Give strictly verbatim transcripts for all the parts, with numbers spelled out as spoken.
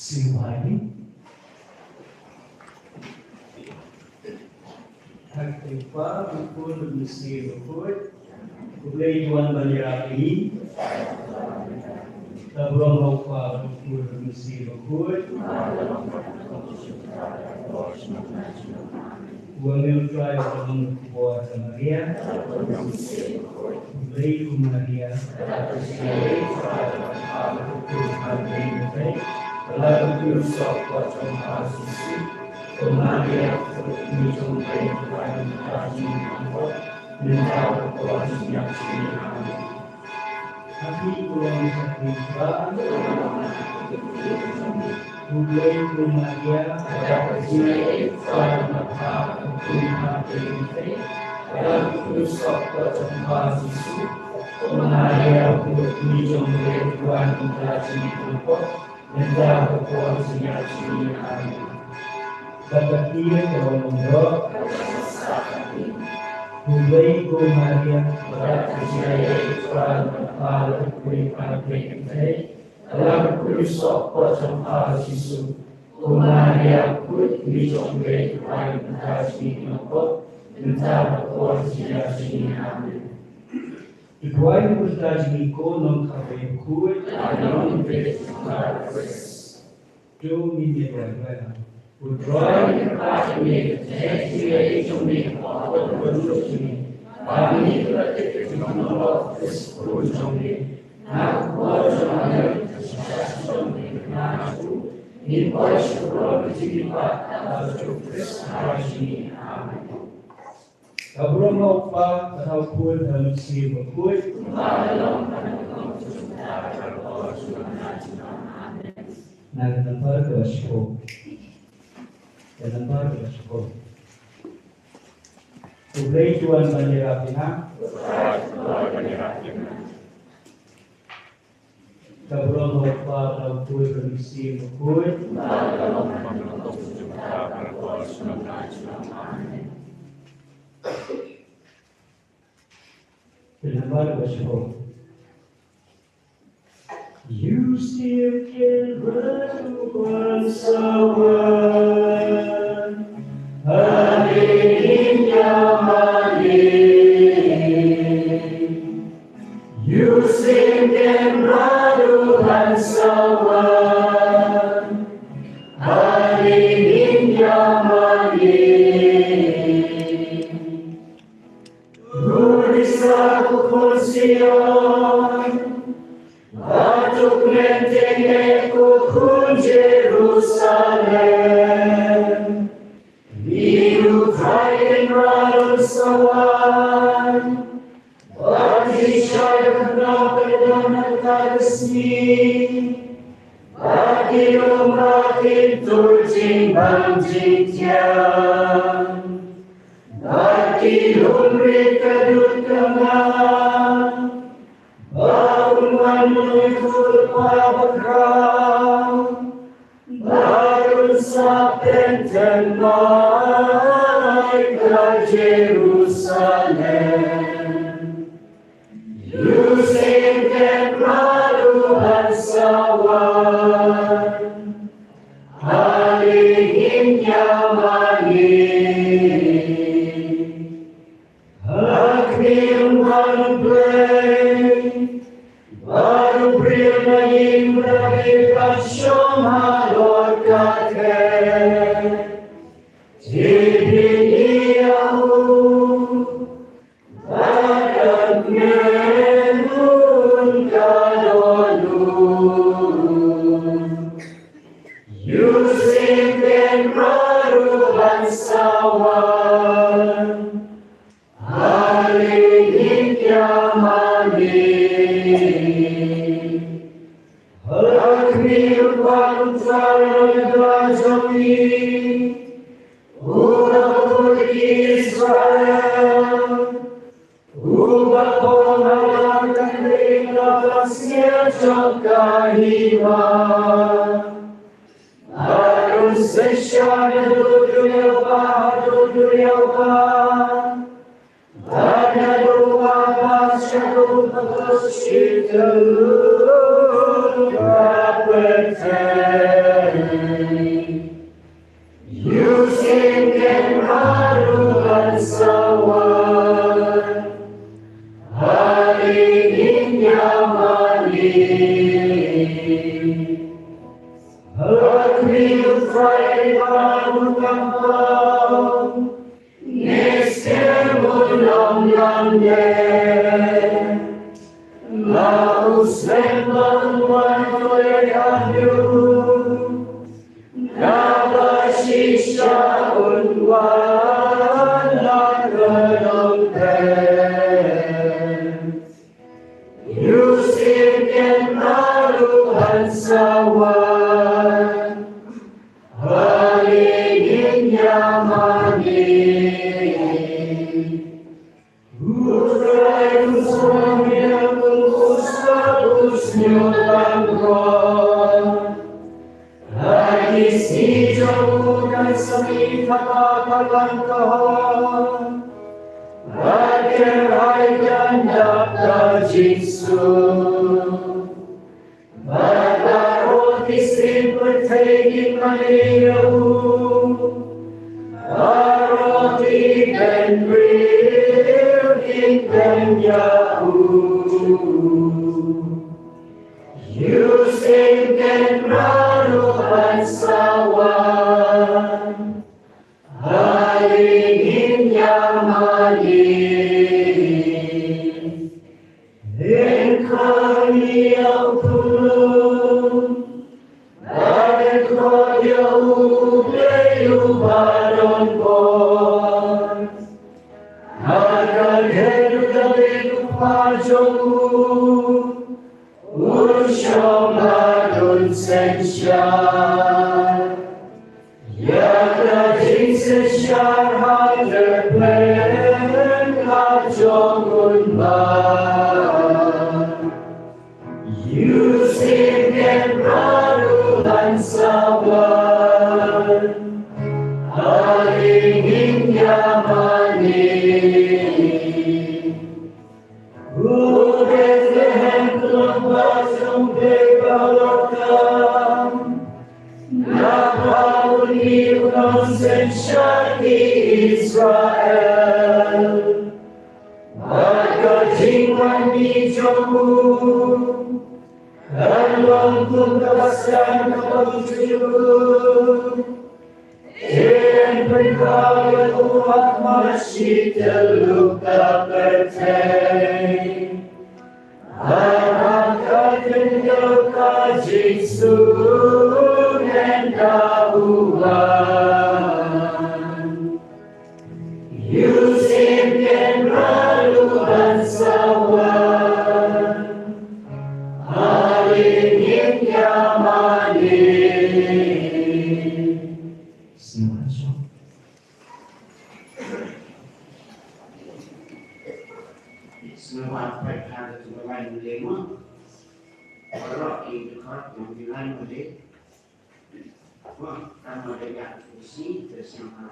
Sngewbha ïa ngi. Ha ka kyrteng U Kpa, U Khun, U Mynsiem Bakhuid. U Blei u wan ban ïarap ïa ngi. Ka burom ha U Kpa, U Khun, U Mynsiem Bakhuid. U angel u Trai u wan ban ong ïa ka Maria. Khublei ko Maria. Happy Glorious Sacrifice. Khublei ko Maria. Maria, Bad ka ktieh ka wan umrok. Khublei ko Maria. Ko Maria, Amen. Ki kwai ni pyrta jingmut ko nongkhabai bakhuid. To ngin ïa duwai, duwai lang. U Trai, Amen. Ka burom ha U Kpa, bad ha U Khun, bad ha U Mynsiem Bakhuid. Na ka nambar kaba shiphew. Ka nambar kaba shiphew. U Blei u wan ban ïarap ïa nga. Ka burom ha U Kpa, bad ha U Khun, bad ha U Mynsiem Bakhuid. Ka nambar kaba shiphew. Ïa u Syiem Kynrad uban sa wan. Haleluya, haleluya. Ïa u Syiem Kynrad uban sa wan. Haleluya, haleluya. Bad u Isa u khun Sion, bad u kmen teng eh u khun Jerusalem. Ïa u Trai Kynrad un sa wan, bad un shai khnang ka don ha kata ka sngi. Bad ki lum ruh kin tur jingbam jingthiang. Bad ki lum rit ka dud ka ngan. Bad un wan u lypa bakhraw. Bad un sa pynthymmai ka Jerusalem. Ïa u Syiem Kynrad uban sa wan. Haleluya, haleluya. Ha khmih u Blei, bad u briew na ïing David un shong halor ka khet. Te bit ïa u, bad ka kmen un ka don lut. Ïa u Syiem Kynrad uban sa wan. Haleluya, haleluya. Ha khmih u Blei, u Trai jong ngi, u Blei jong ki Israel, uba pynlong halor ka ri ka pansngiat jong ka hima. Bad un sa shah naduh duriaw bah haduh duriaw bah. Bad naduh u wah bah shaduh u bakhuid shi tylli ka pyrthei. sawa. Hali ngiñ ïa mane. Hali u Trai ba u kyrpang. Ngi sngewlong ïa me. La u sngewlong wan to ïa u. Naba shisha un wan na ka dohkha. Ïa u Syiem Kynrad ruh un sa wan. Hali ngiñ ïa mane. U Trai u sngewbha ïa u, u sngewbha ïa u. Ha ki sngi jong u kan sa mih kata ka lang ka hok. Bad kin ai kynduh ka jingsuk. Bad baroh ki sien pyrthei kin mane ïa u. Baroh ki bynriew kin kren ïa u. Ïa u Syiem Kynrad ruh un sa wan. Hali ngiñ ïa mane. Ïa ka ïa u khun. Bad ïa ka ïa u Blei uba don bor. Ha ka kyrteng u David u kpa jong u. Un shong bad un synshar. Ïa ka jingsynshar ha kyrteng ka jong u Blei. Ïa u Syiem Kynrad ruh un sa wan. Hali ngiñ ïa mane. U Bethlehem, khlem ba jong phi ba la kham, na pha une u nongsynshar ki Israel. Bad ka jingwan mih jong u kan long kum ka baskan kaba u ju Kin pynpaw ïa u ha khmat shi tyllup ka pyrthei. Bad ha ka kynja ka jingsngew ynda u wan. Ïa u Syiem Kynrad ruh un sa wan. Hali ngiñ ïa mane. Sngewbha. Sngewbha pyrkhat ïa ka line lem. Baroh ki dkhot jong ki line lem. Wah, kan ma da ïa ka sngi, ka sngi ka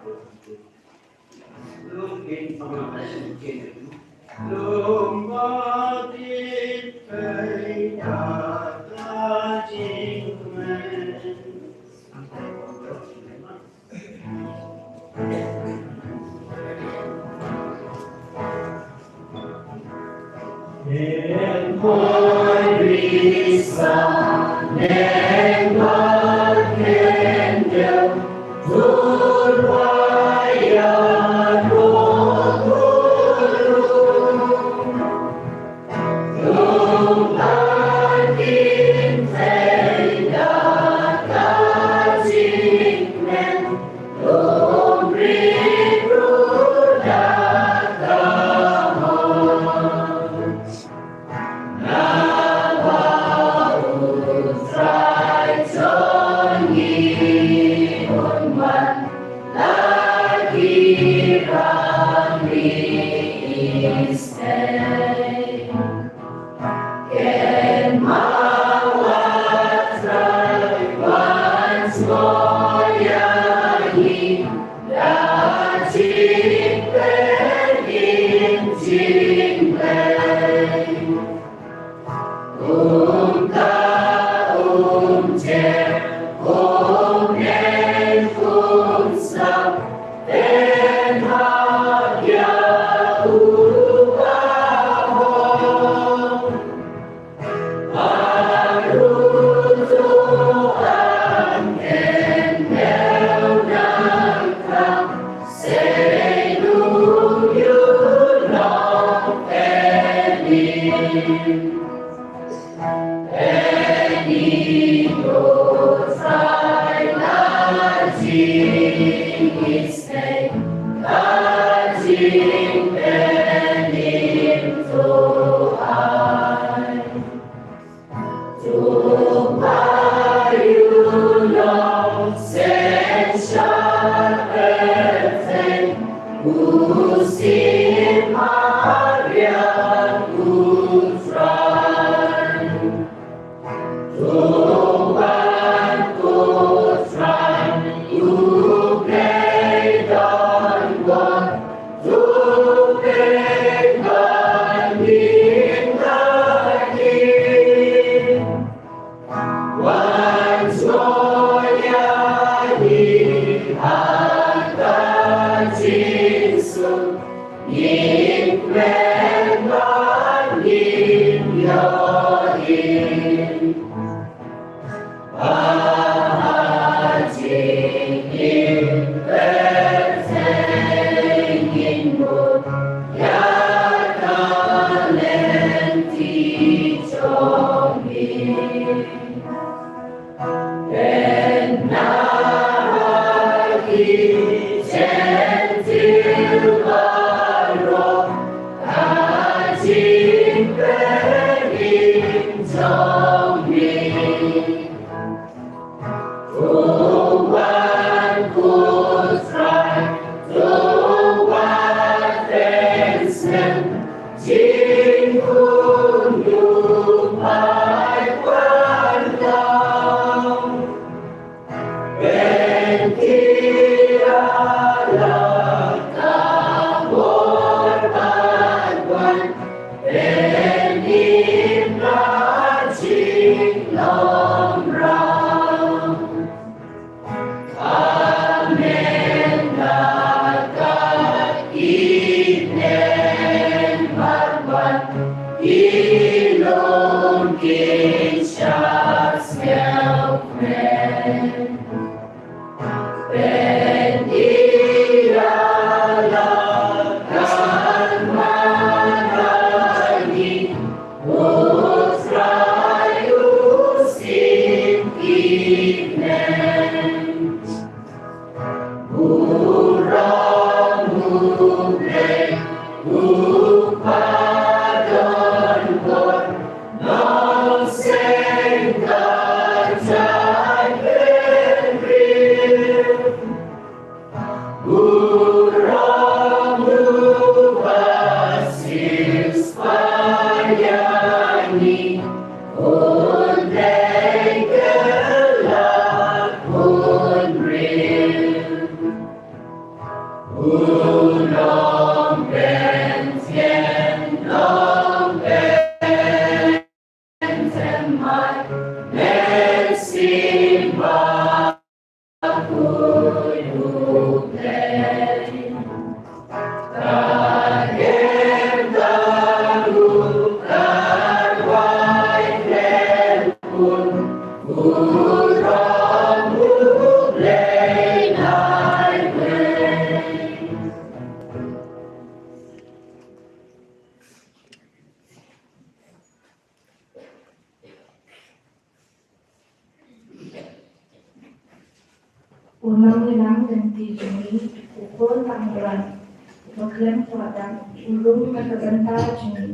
U nongïalam lynti jong ngi, u Paul Pangran, uba khlem kwah dak, u rung na ka bynta jong ngi.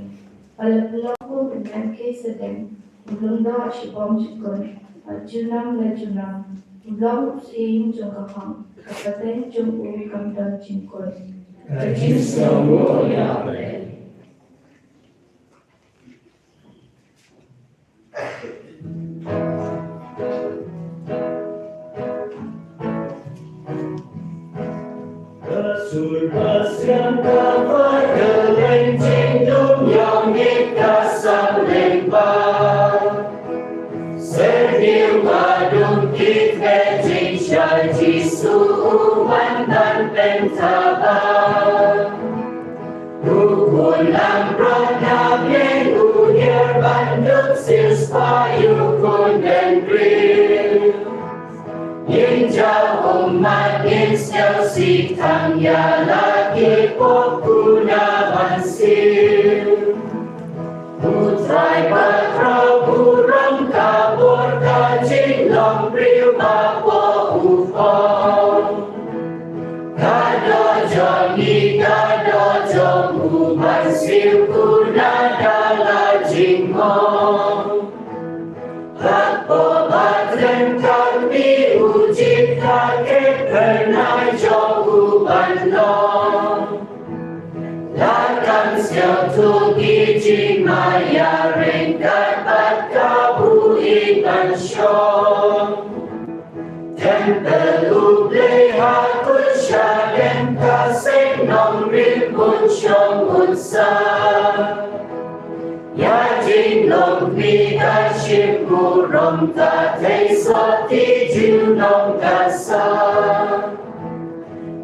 Ba la pynlong kum u Melkisedek, u lyngdoh shibun shikun, bad junom la junom, u long u syiem jong ka hok, ka pateng jong u kam don jingkut. Ka jingsngewnguh ïa U Blei. Ka sur ba sngewthuh ba ka lynti jong ngi ka sah lyngba. Syrngiew ba dum ki khreh jingshai Jisu u wan ban pyntaba. U khun langbrot na bneng u hiar ban duk, siewspah ïa u khun dengprit. Ngin jaw ummat, ngin sngewsih tang ïa la ki pop, u na ban siew. U Kynai jong u ban long la kan siaw tu ki jingmaïa ryngkat bad ka buiñ ban shong. Templ U Blei ha Jerusalem ka seng nongrim bun shong un sa. Ïa jinglong phi ka shim burom, ka thei sot ki junom ka sa.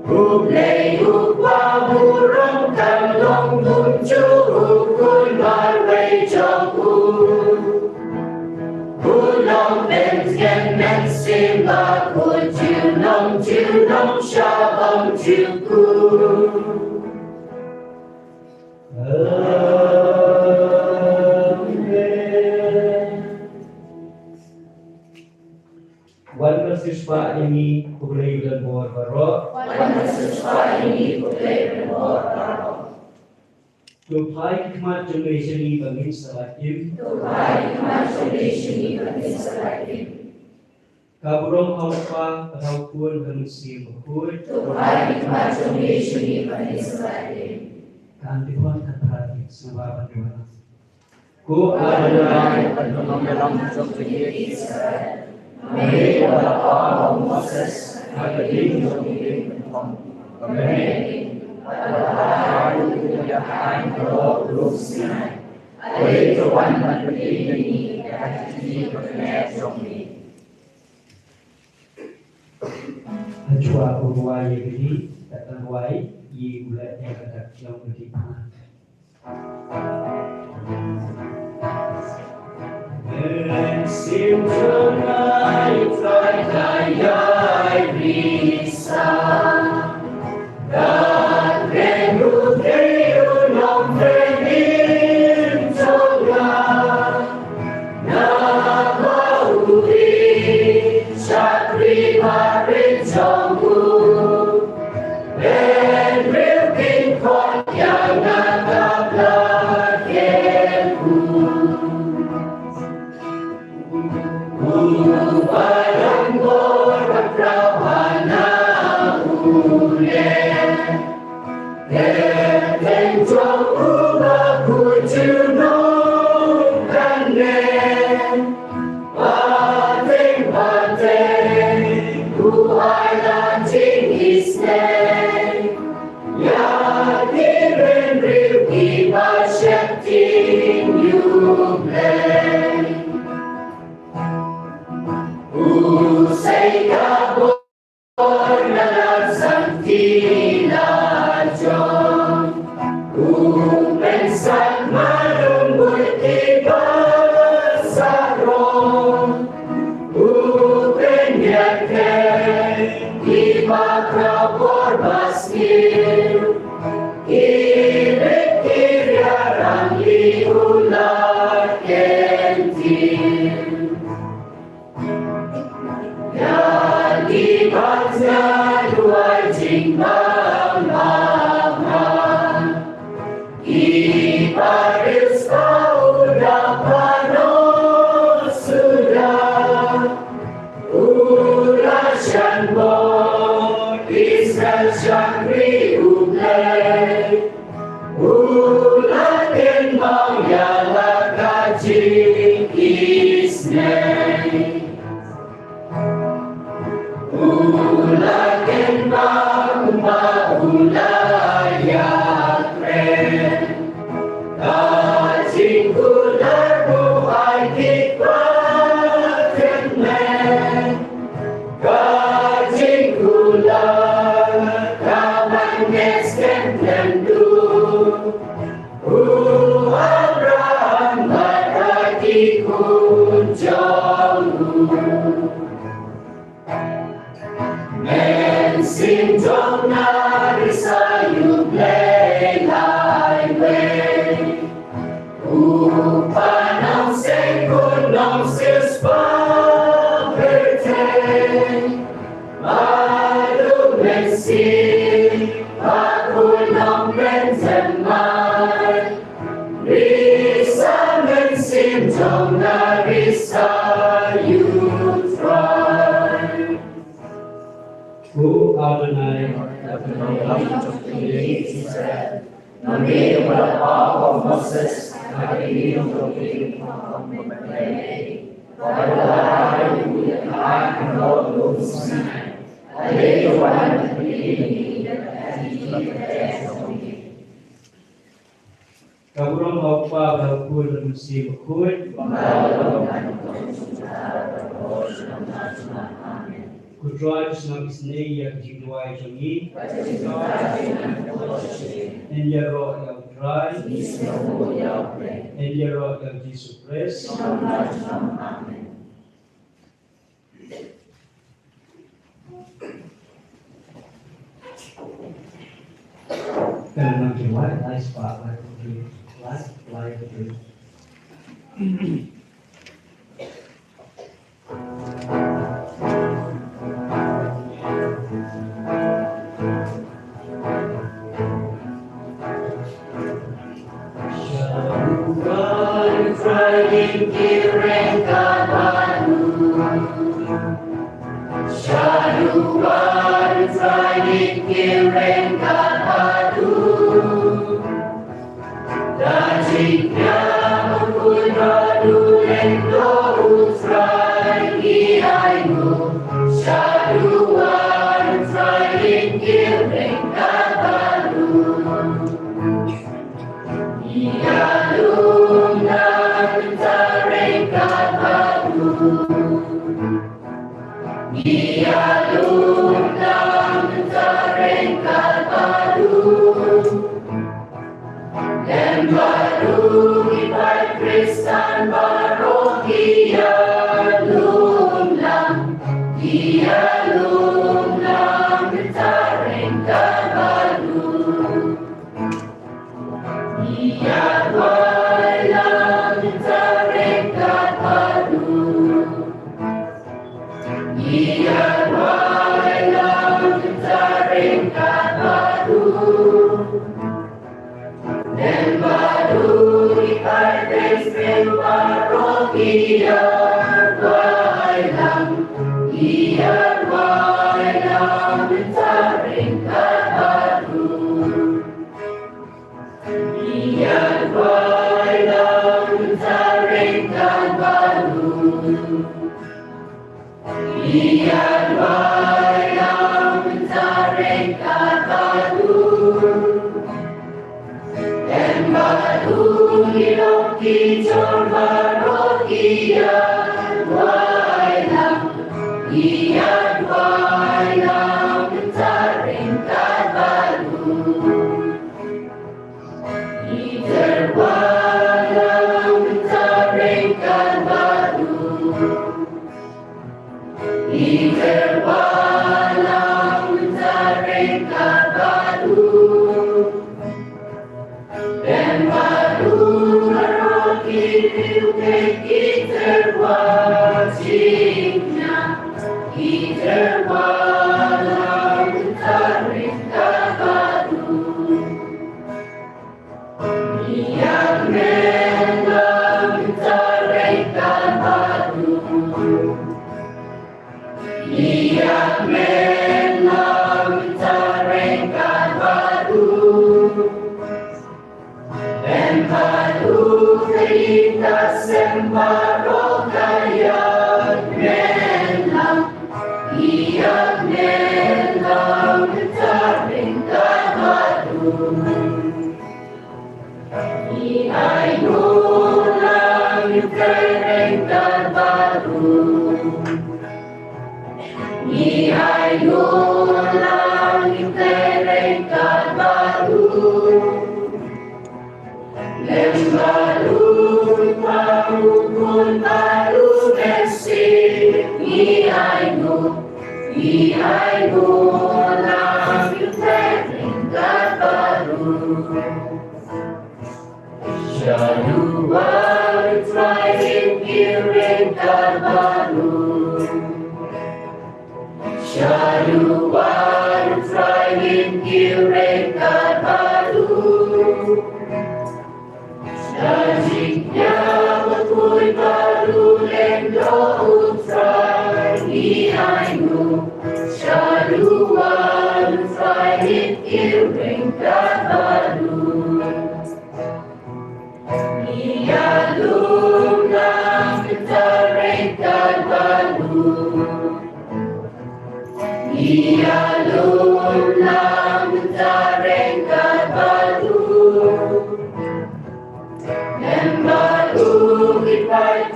U Blei U Kpa burom kan long kumjuh, u khun marwei jong u. U long Mynsiem Mynsiem ba kut junom junom sha bymjukut. Amen. Wan ban siewspah ïa ngi, Khublei u don bor baroh. Wan ban siewspah ïa ngi, Khublei u don bor baroh. To phai ki khmat jong me sha ngi ba ngin sa lait im. To phai ki khmat jong me sha ngi ba ngin sa lait im. Ka burom ha U Kpa, bad ha U Khun, bad ha U Mynsiem Bakhuid. To phai ki khmat jong me sha ngi ba ngin sa lait im. Kan dei ban kynphad, sngewbha ban duwai. Ko Adonai, Adonai, Adonai, Adonai, Moses, ha ka ding jong u dieng, ka mei, ha ka ding jong u dieng, ka mei, ha ka ding jong u dieng. Hashwa u rwai ïa ka ding, ka dang rwai ïa u lait ïa ka dak jong ka ding. Mynsiem jong nga, Trai, nga ïai risa. Ka kren ruh dei u nongkren jong nga. Naba u ri shakri barit jong u. Hynriew kin khot ïa nga, ka la kren u. U ba long bor ba khraw ha nga u leh. Teng teng jong u ba kut junom kan leh. Pateng pateng u ai la jingisynei. Ïa ki hynriew kiba sheptieng ïa U Blei. U sei ka bor na la santi la jong. U pynsah ma lum buit kiba sarong. U pynïakhun kiba khraw bor ba sniew. Ki rit ki riaw rangli u la kyntiew. Ïa kiba jan duwai jingbam bam ha. Kiba riewspah u da pyndonkam suda. U la shan bor Israel shakri U Blei. U la kynmaw ïa la ka jingisynei. U la kynmaw kumba u la ïakren. Ka jingkular u ai ki kpa kynmen. Ka jingkular ka ban neh skhem khlem dur. U Abraham bad ki khun jong u. Mynsiem jong nga risa ïa U Blei laiwei. U Kpa Nongseng Khun Nongsiewspah pyrthei. Bad U Mynsiem Bakhuid Nongpynim Jemai. Risa mynsiem jong nga risa ïa U Trai. Ko Adonai. Ka burom ha u Kpa bad ha u Khun bad ha u Mynsiem Bakhuid. Ko Trai, to sngap isynei ïa ka jingduwai jong ngi. Yn ïaroh ïa u Trai. Yn ïaroh ïa u Jisu Khrist. Kan nang ki lai, lai spah, lai putri, lai, lai putri.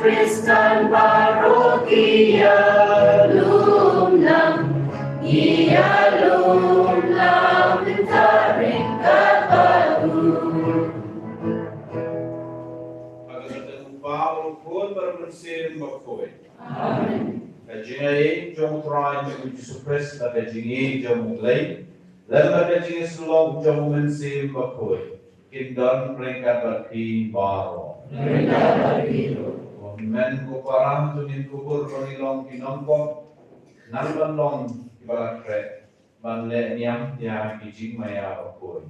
Khristan baroh ki ïalum lang, ngi ïalum lang, mynta ryngkat bad u. Ha ka kyrteng u Kpa bad u Khun bad u Mynsiem Bakhuid. Amen. Ka jingïaid jong u Trai jong u Jisu Khrist bad ka jingïaid jong u Blei, lem bad ka jingïasyllok jong u Mynsiem Bakhuid, kin don ryngkat bad phi baroh. Ryngkat bad phi ruh. Ko hynmen ko para, to ngin kubur ba ngin long ki nongpop, khnang ban long kiba la khreh ban leh niam ïa ki jingmaïa bakhuid.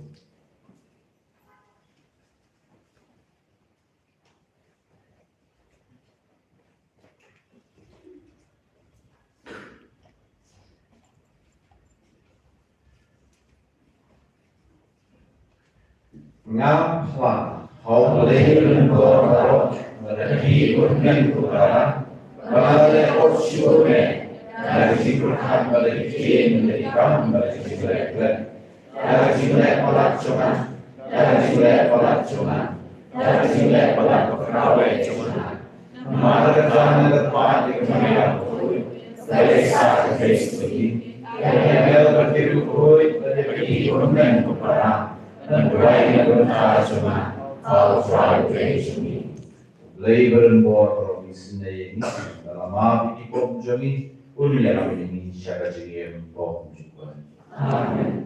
Nga phla ha U Blei Ringtbor baroh, ba da ki, ko hynmen ko para, ba la leh ot shuh ne, da ka jingpyrkhat bad da ki ktien, da ki kam bad da ki jingleh klet, da ka jingleh palat jong nga, da ka jingleh palat jong nga, da ka jingleh palat ba kordor jong nga. Namar kata nga kyrpad ïa ka Maria bakhuid, ba ïaishah kyrhai ïa ngi, ïa ki angel bad ki riewkhuid, bad ïa phi ko hynmen ko para, ban duwai na ka bynta jong nga ha U Trai U Blei jong ngi. U Blei ba ringtbor baroh un isynei ïa ngi, ba la map ïa ki pop jong ngi, un ïalam ïa ngi sha ka jingim pop jingpop. Amen.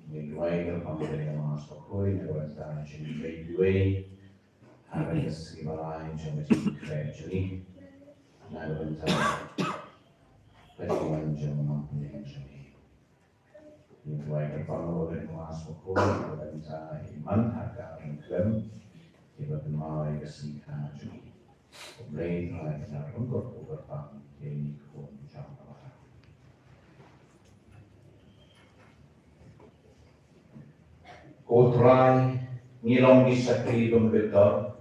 Ngi duwai kyrpang ïa ka Mass Bakhuid na ka bynta jong ngi iwei pa iwei, ha ka sngi ba lai jong ka jingkhreh jong ngi, na ka bynta ka jingwan jong ngi, jong ngi. Ngi duwai kyrpang ïa ka Mass Bakhuid na ka bynta i Man Hakar Ryngkhlem, kiba kynmaw ïa ka sngi kha jong ngi. Ko Blei Trai Kynrad un kyrkhu kyrpang ïa ngi ki khun jong ka. Ko Trai, ngi long ki shakri bym bit dor,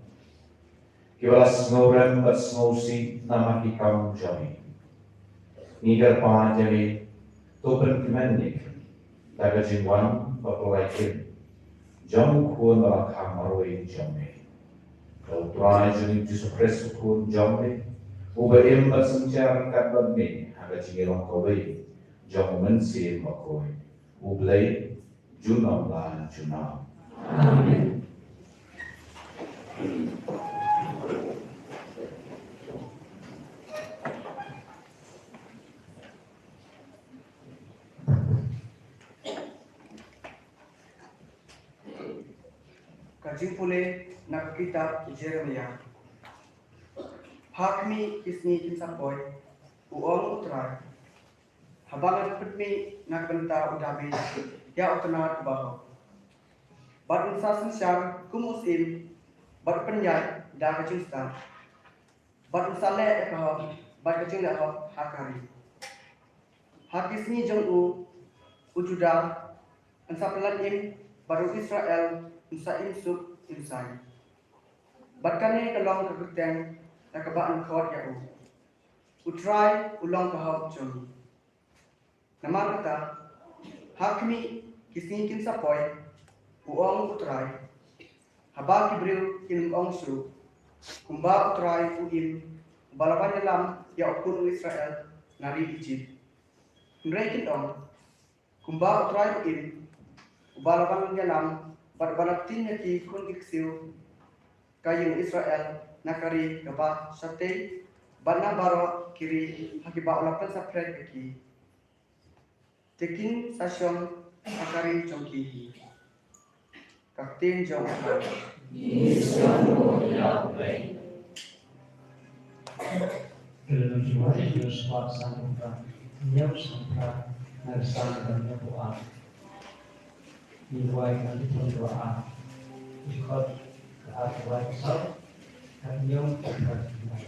kiba la sngewrem bad sngewsih namar ki kam jong ngi. Ngi kyrpad ïa me, to pynkmen ïa ngi da ka jingwan baptize jong u Khun ba la khang marwei jong me. Da u Trai jong ngi Jisu Khrist u Khun jong me, uba im bad synshar ryngkat bad me ha ka jingïalong kawei jong u Mynsiem Bakhuid, U Blei junom la junom. Amen. Ka jingpule na ka kitab Jeremiah. Ha khmih ki sngi kin sa poi, u ong u Trai, haba ngan pynmih na ka bynta u Dabid ïa u Tnad uba hok, bad un sa synshar kum u syiem, bad pynïaid da ka jingstad, bad un sa leh ïa ka hok bad ka jingleh hok ha ka ri. Ha ki sngi jong u, u Judah un sa pyllait im, bad u Israel un sa im suk im sai. Bad kane ka long ka kyrteng da kaba yn khot ïa u: U Trai u long ka hok jong ngi. Namar kata, ha khmih, ki sngi kin sa poi, u ong u Trai, haba ki briew kin ym ong shuh, kumba u Trai u im, uba la wan ïalam ïa u khun u Israel na ri Ijipt. Hynrei kin ong, kumba u Trai u im, uba la wan ïalam bad uba la btin ïa ki khun ki ksiew ka ïing Israel na ka ri kaba shatei, bad na baroh ki ri ha kiba u la pynsaphred ïa ki, te kin sa shong ha ka ri jong ki hi. Ka ktien jong u Trai. Ki la nang jubab ïa ki nongspah san u Trai. Hynñiew san u Trai, na ka san u Trai, hynñiew u ar. Ngi wai ka ngi thon ka ar. Ngi khot ka ar ka wai ka saw. Ka hynñiew ka Trai ka wai.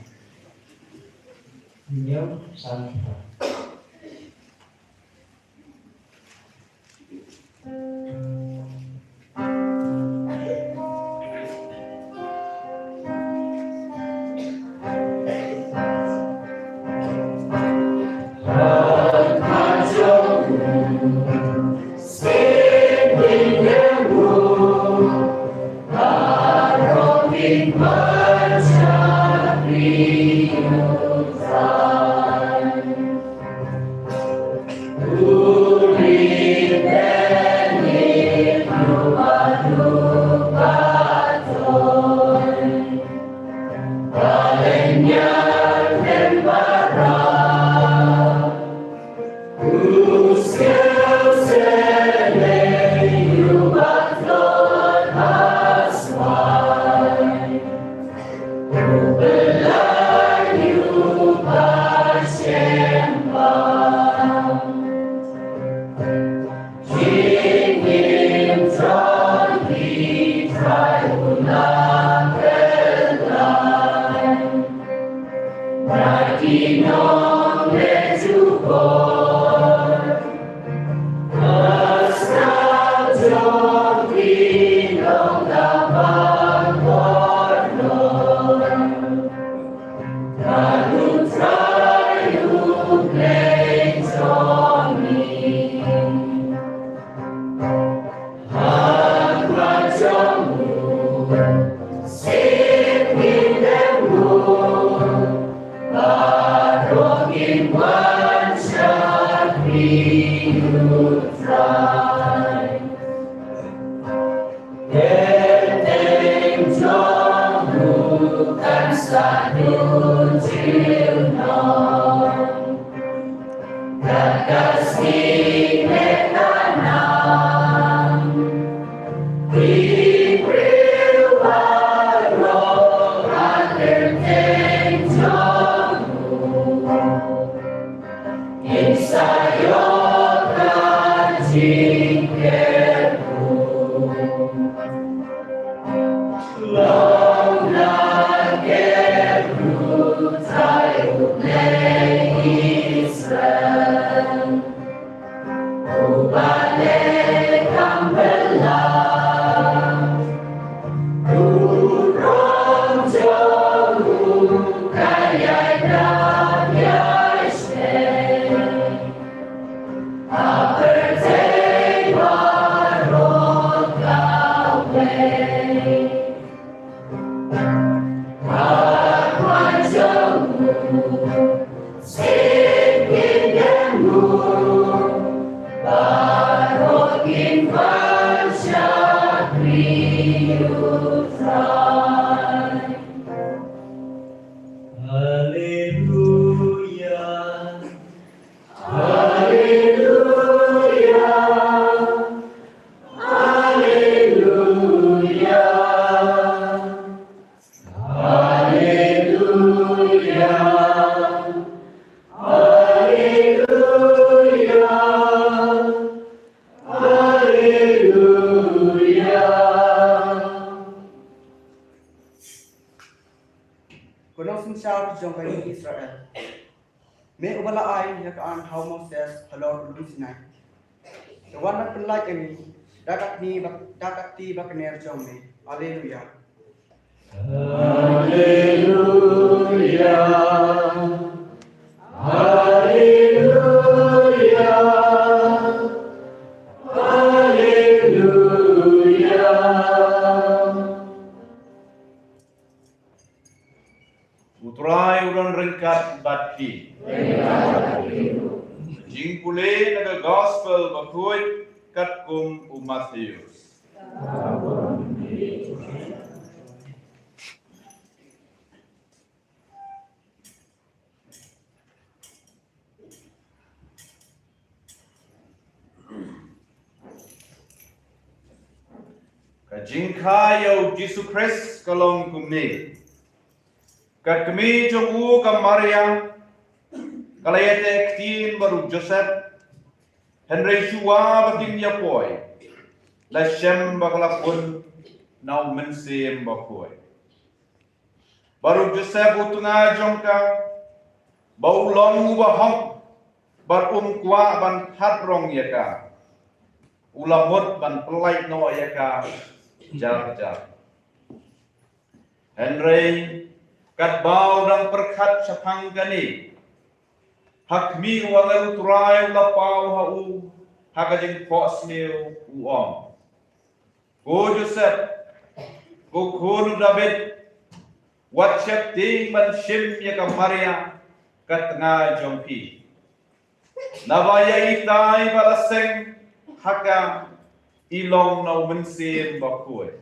Hynñiew san u Trai. Haleluya. Haleluya. Haleluya. Haleluya. Haleluya. Me uba la ai ïa ka aiñ ha u Moses halor u lum Sinai. Te wat la pynlait ïa ngi da ka kti ba, da ka kti ba kner jong me. Haleluya. Haleluya. Haleluya. Haleluya. U Trai u don ryngkat bad phi. Jingpule na ka Gospel bakhuid katkum u Mathaios. Ka jingkha ïa u Jisu Khrist ka long kumne. Ka kmie jong u ka Maria ka la ïateh ktien bad u Joseph, hynrei shuwa ba kin ïa poi, la shem ba ka la pun na u Mynsiem Bakhuid. Bad u Joseph u tnga jong ka, ba u long uba hok, bad um kwah ban thad rong ïa ka, u la mut ban pynlait noh ïa ka jar jar. Hynrei katba u dang pyrkhat shaphang kane, ha khmih, u angel u Trai u la paw ha u ha ka jingphohsniew, u ong: Ko Joseph, ko khun u David, wat sheptieng ban shim ïa ka Maria, ka tnga jong phi. Naba ïa itai ba la seng ha ka i long na u Mynsiem Bakhuid.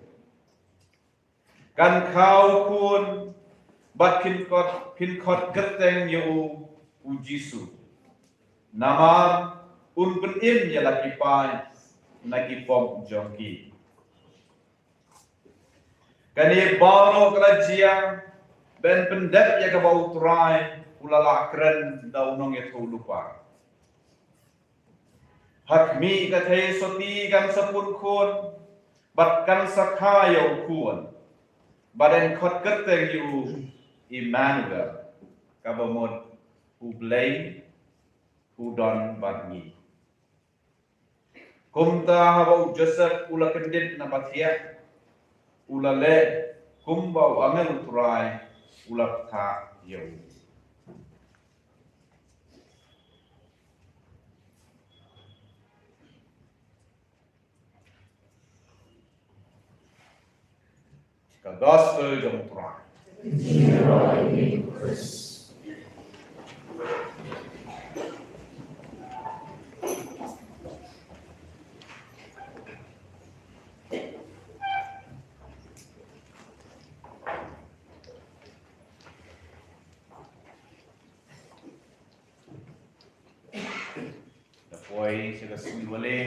Kan kha u khun, bad phin khot, phin khot kyrteng ïa u, u Jisu. Namar un pynim ïa la ki paid na ki pop jong ki. Kane baroh ka la jia ban pyndep ïa kaba u Trai u la lah kren da u nongïathuhlypa. Ha khmih, ka thei sotti kan sa pun khun, bad kan sa kha ïa u khun, bad yn khot kyrteng ïa u Immanuel, kaba mut U Blei u don bad ngi. Kumta haba u Joseph u la kyndit na ba thiah, u la leh kumba u angel u Trai u la ktah ïa u. Ka Gospel jong u Trai. Da poi sha ka sngi Wale,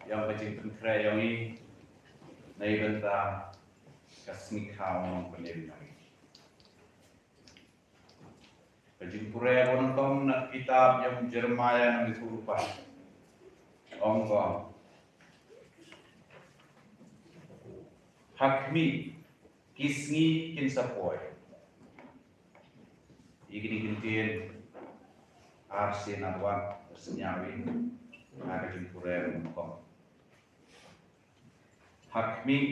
ïa ka jingpynkhreh ïa ngi na ka bynta ka sngi kha u Nongpynim ïa ngi. Ka jingpule ka nyngkong na ka kitab ïa u Jeremaïah, na ka lynnong kaba ong kumne: Ha khmih, ki sngi kin sa poi. Ïa kine ki ktien ar sien ar wat sñiaw ïa ka jingpule ka nyngkong. Ha khmih,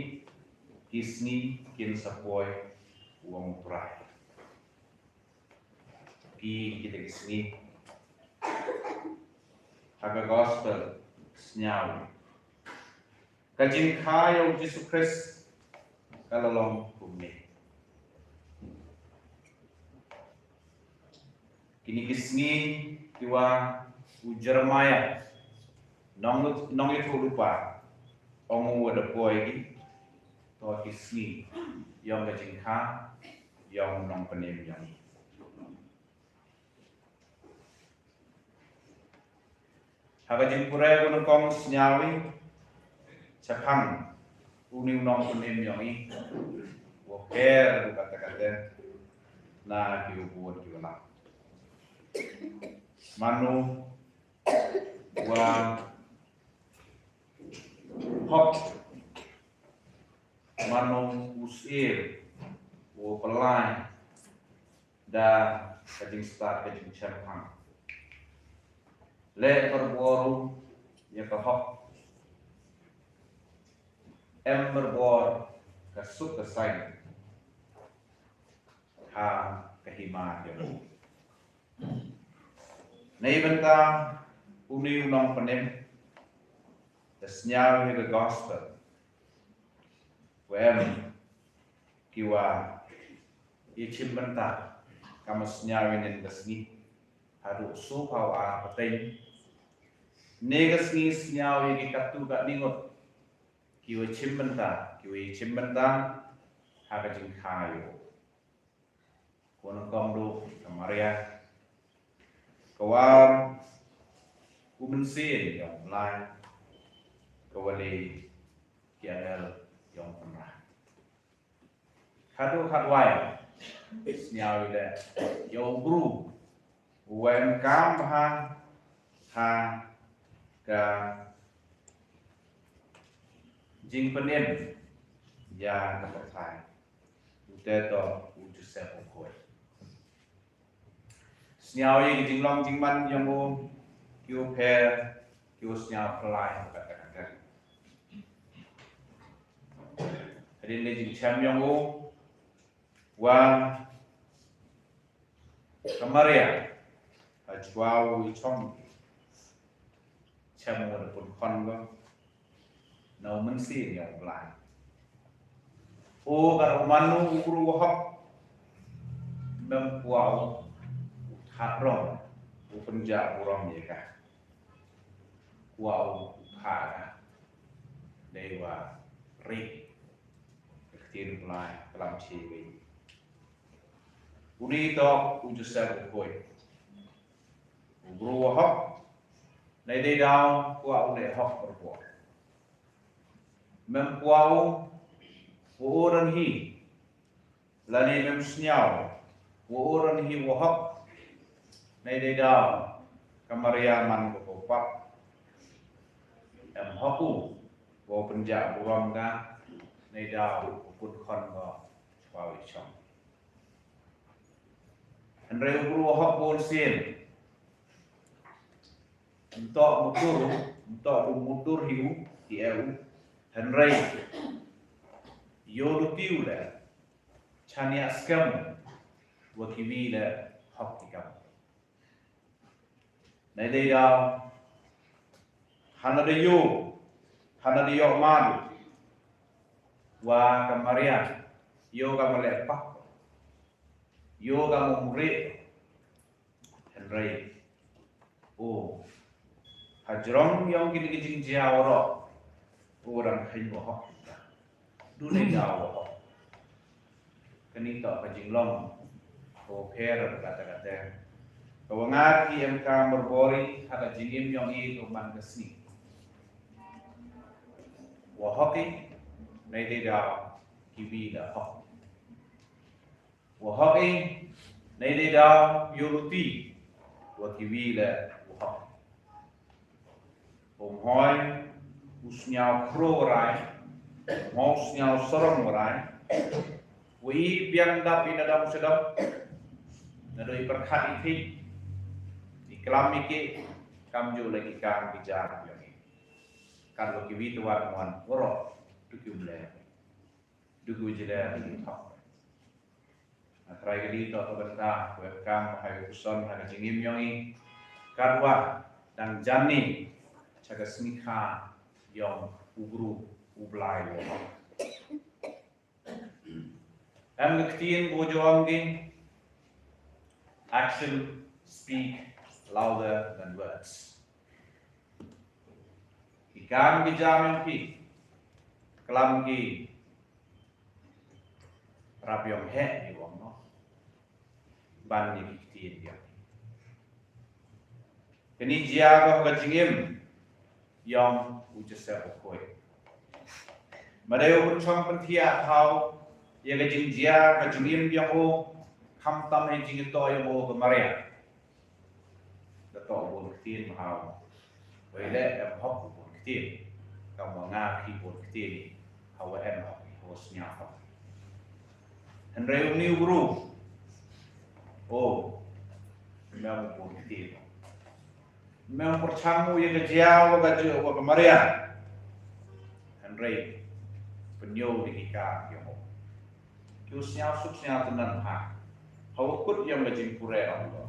ki sngi kin sa poi, u ong u Trai. Ki, kita ki sngi ha ka Gospel sñiaw, ka jingkha ïa u Jisu Khrist ka la long kumne. Kine ki sngi kiwa u Jeremaïah, nong, nongïathuhlypa, ong u wa da poi ki, to ki sngi ïong ka jingkha ïong u Nongpynim ïong i. Ha ka jingpule ka nyngkong sñiaw i shaphang une u Nongpynim ïong i, wa pher katta katta na kiwa bun kiwa lam. Mano wa hok, mano u syiem wa pynlait da ka jingstad ka jingchem khang. Leh barabor ïa ka hok. Em barabor ka suk ka saiñ ha ka hima jong u. Neibynta une u nongpynim, da sñiaw ïa ka gospel, wa em ki wa ïa chimbynta, kam sñiaw ïa nen ka sngi, haduh shu phaw ar pateng. Ne ka sngi sñiaw ïa ki katto katne ngut ki wa chimbynta, ki wa ïa chimbynta ha ka jingkha ïa u. Ko nongkong du ka Maria, ka war u mynsiem yong Blai, ka wa leh ki angel yong Kynrad. Khadduh khadwai sñiaw ïa leh ïa u bru u wa em kam bha ha ka jingpynim ïa ka pyrthai. Ute to u Joseph u Khoi. Sñiaw ïa ki jinglong jingman yong u, ki u pher, ki u sñiaw pyrlai katta katta. Hadien ka jingchem yong u, wa ka Maria, ha jua u i chong, chem u da pun khon ko na u mynsiem yong Blai. O ka u mano u bru wa hok, mem kwah u u thahrong, u pynjah burom ïa ka. Kwah u u kha ka dei wa rit ka ktien Blai klam chi wei. Uni to u Joseph u Khoi. U bru wa hok, nei dei daw kwah u leh hok barabor. Mem kwah u u u ran hi, lane mem sñiaw u u ran hi wa hok, nei dei daw ka Maria man ko ko pap. Em hok u wa pynjah burom ka, nei daw u pun khon ko chwa u i chong. Hynrei u bru wa hok bun sien. Ntok mutur, ntok du mutur hi u, hi e u. Hynrei ïoh luti u leh, chaniah skhem wa kiwi leh hok ki kam. Nei dei daw hana da ïoh, hana da ïoh madu wa ka Maria ïoh ka ma leh pak, ïoh ka ma mure. Hynrei o hajrong yong kine ki jingjia waroh, o dang kheiñ wa hok. Du dei daw wa hok. Kani to ka jinglong ko pher katta katta. Ka wa ngat ki em ka merbori ha ka jingim yong i ko man ka sngi. Wa hok i, nei dei daw kiwi da hok. Wa hok i, nei dei daw ïoh luti wa kiwi leh wa hok. Um hoi u sñiaw khro warai, um hoi u sñiaw sarong warai. Wa i biang dap i na dam u sdap, na doi pyrkhat i thik, i klam i ki, kam ju leh ki kam ki jam yong i. Kat wa kiwi tuan wan waroh, tu ki um leh. Dugu jile ha ki thok. Na trai ka di to ka bynta, web kam hai kuson ha ka jingim yong i. Katwa dang jani cha ka sngikha yong u bru u Blai u. Em ka ktien bu jong ki, action speak louder than words. Ki kam ki jam yong ki, klam ki rap yong heh ni wang no. Ban ni ki ktien yong. Kani jia ko ka jingim yong u Joseph u Khoi. Ma dei u chong pynthia hau ïa ka jingjia ka jingim yong u, khamtam ïa jingito yong u ka Maria. Da to bun ktien ma hau. Wei le em hok bun ktien. Kam wa nga ki bun ktien ni. Hawa em hok, hawa sñiaw hok. Hynrei u ni u bru. O, Mem u bun ktien. Mem pyrshang u ïa ka jia wa ka jia wa ka mariang. Hynrei pynïoh da ki kam ïa u. Ki u sñiaw suk sñiaw tynnan ha. Ha u kut ïa ka jingpure ong u.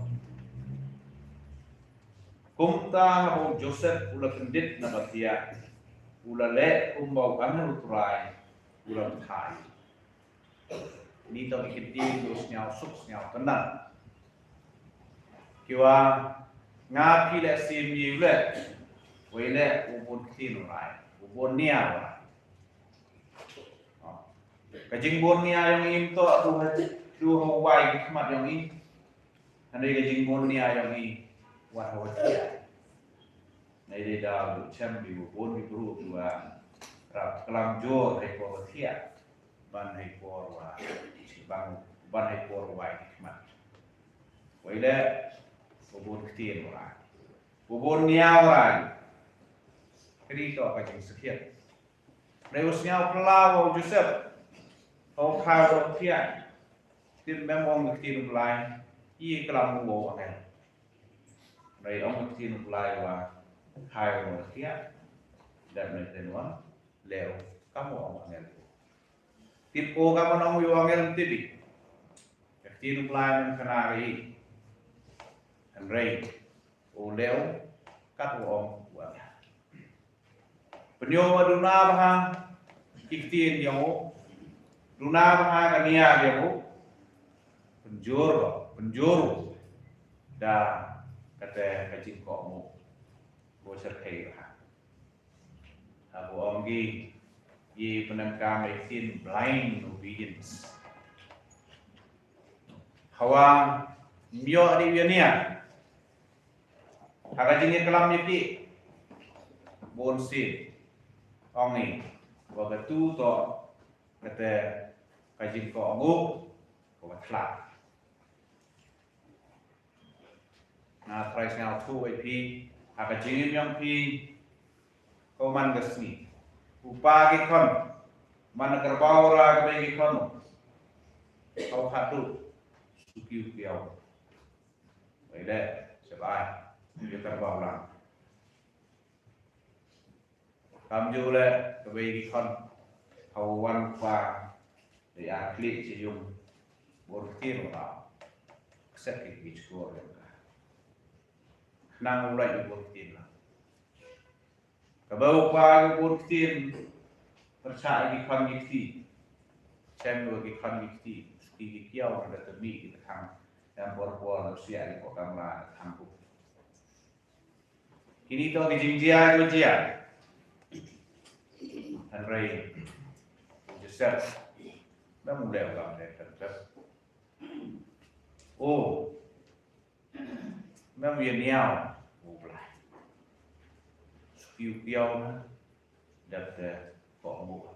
Kumta ha u Joseph u la kyndit na ba thiah. U la leh kumba u angel u Trai u la bthai. Ni to ki ktien u sñiaw suk sñiaw tynnan. Ki wa nga phi leh sim ïa u leh. Wei leh u bun ktien u rai. U bun nia u rai. Ka jingbun nia yong i to du ha du ha wai ki khmat yong i. Hynrei ka jingbun nia yong i wat ha wat nia. Nei dei da u chem bi u bun ki bru ki wa rap klam jor hei por wa thiah. Ban hei por wa ban ban hei por wa wai ki khmat. Wei leh u bun ktien u rai. U bun nia u rai. Kri to ka jingsakhiat. Dei u sñiaw phylla wa u Joseph. Hau khai wa u thiah. Tip mem ong ka ktien u Blai. I klam u wa u angel. Dei ong ka ktien u Blai wa khai wa u thiah. Dep mei ten wa leh u kam wa ong angel. Tip o kam wa ong u angel tip i. Ka ktien u Blai mem khana ka i. Hynrei u leh u kat wa ong u angel. Pynïoh wa duna bha ki ktien yong u. Duna bha ka nia yong u. Pynjur, pynjur u. Da kata ka jingkohnguh. Bo syrkhei bha. Ha bo ong ki, i pyndonkam i ktien blind obedience. Hawa, mioh di u nia. Ha ka jingïaklam ïa ki. Bun sien. Ong i. Wa ka tu to. Kata ka jingkohnguh. Ko ka thlak. Nga trai sngewthuh ïa phi. Ha ka jingim yong phi. Ko man ka sngi. U pa ki khon. Man ka rbaw ra ka bei ki khon. Ko khatu. Suki u kiaw. Wei de, sep ai, ïa ka rbaw lang. Kam ju le, ka bei ki khon, ha u wan u pa, de ar klik chi yung, bor ktien u rau. Kset ki ki chkor yung ka. Khnang u lai u bor ktien lang. Kaba u pa u bun ktien, pyrshah ki khon ki kti. Chem u ki khon ki kti, ki ki kiaw na da temi ki thang. Yang por por siah ki ko kamra na thang ku. Kini to ki jingjia ki jia. Hynrei u Joseph, na mu leh u kam leh kan Joseph. Oh, Mem ïa niaw u Blai. Suki u kiaw na dap te kohnguh.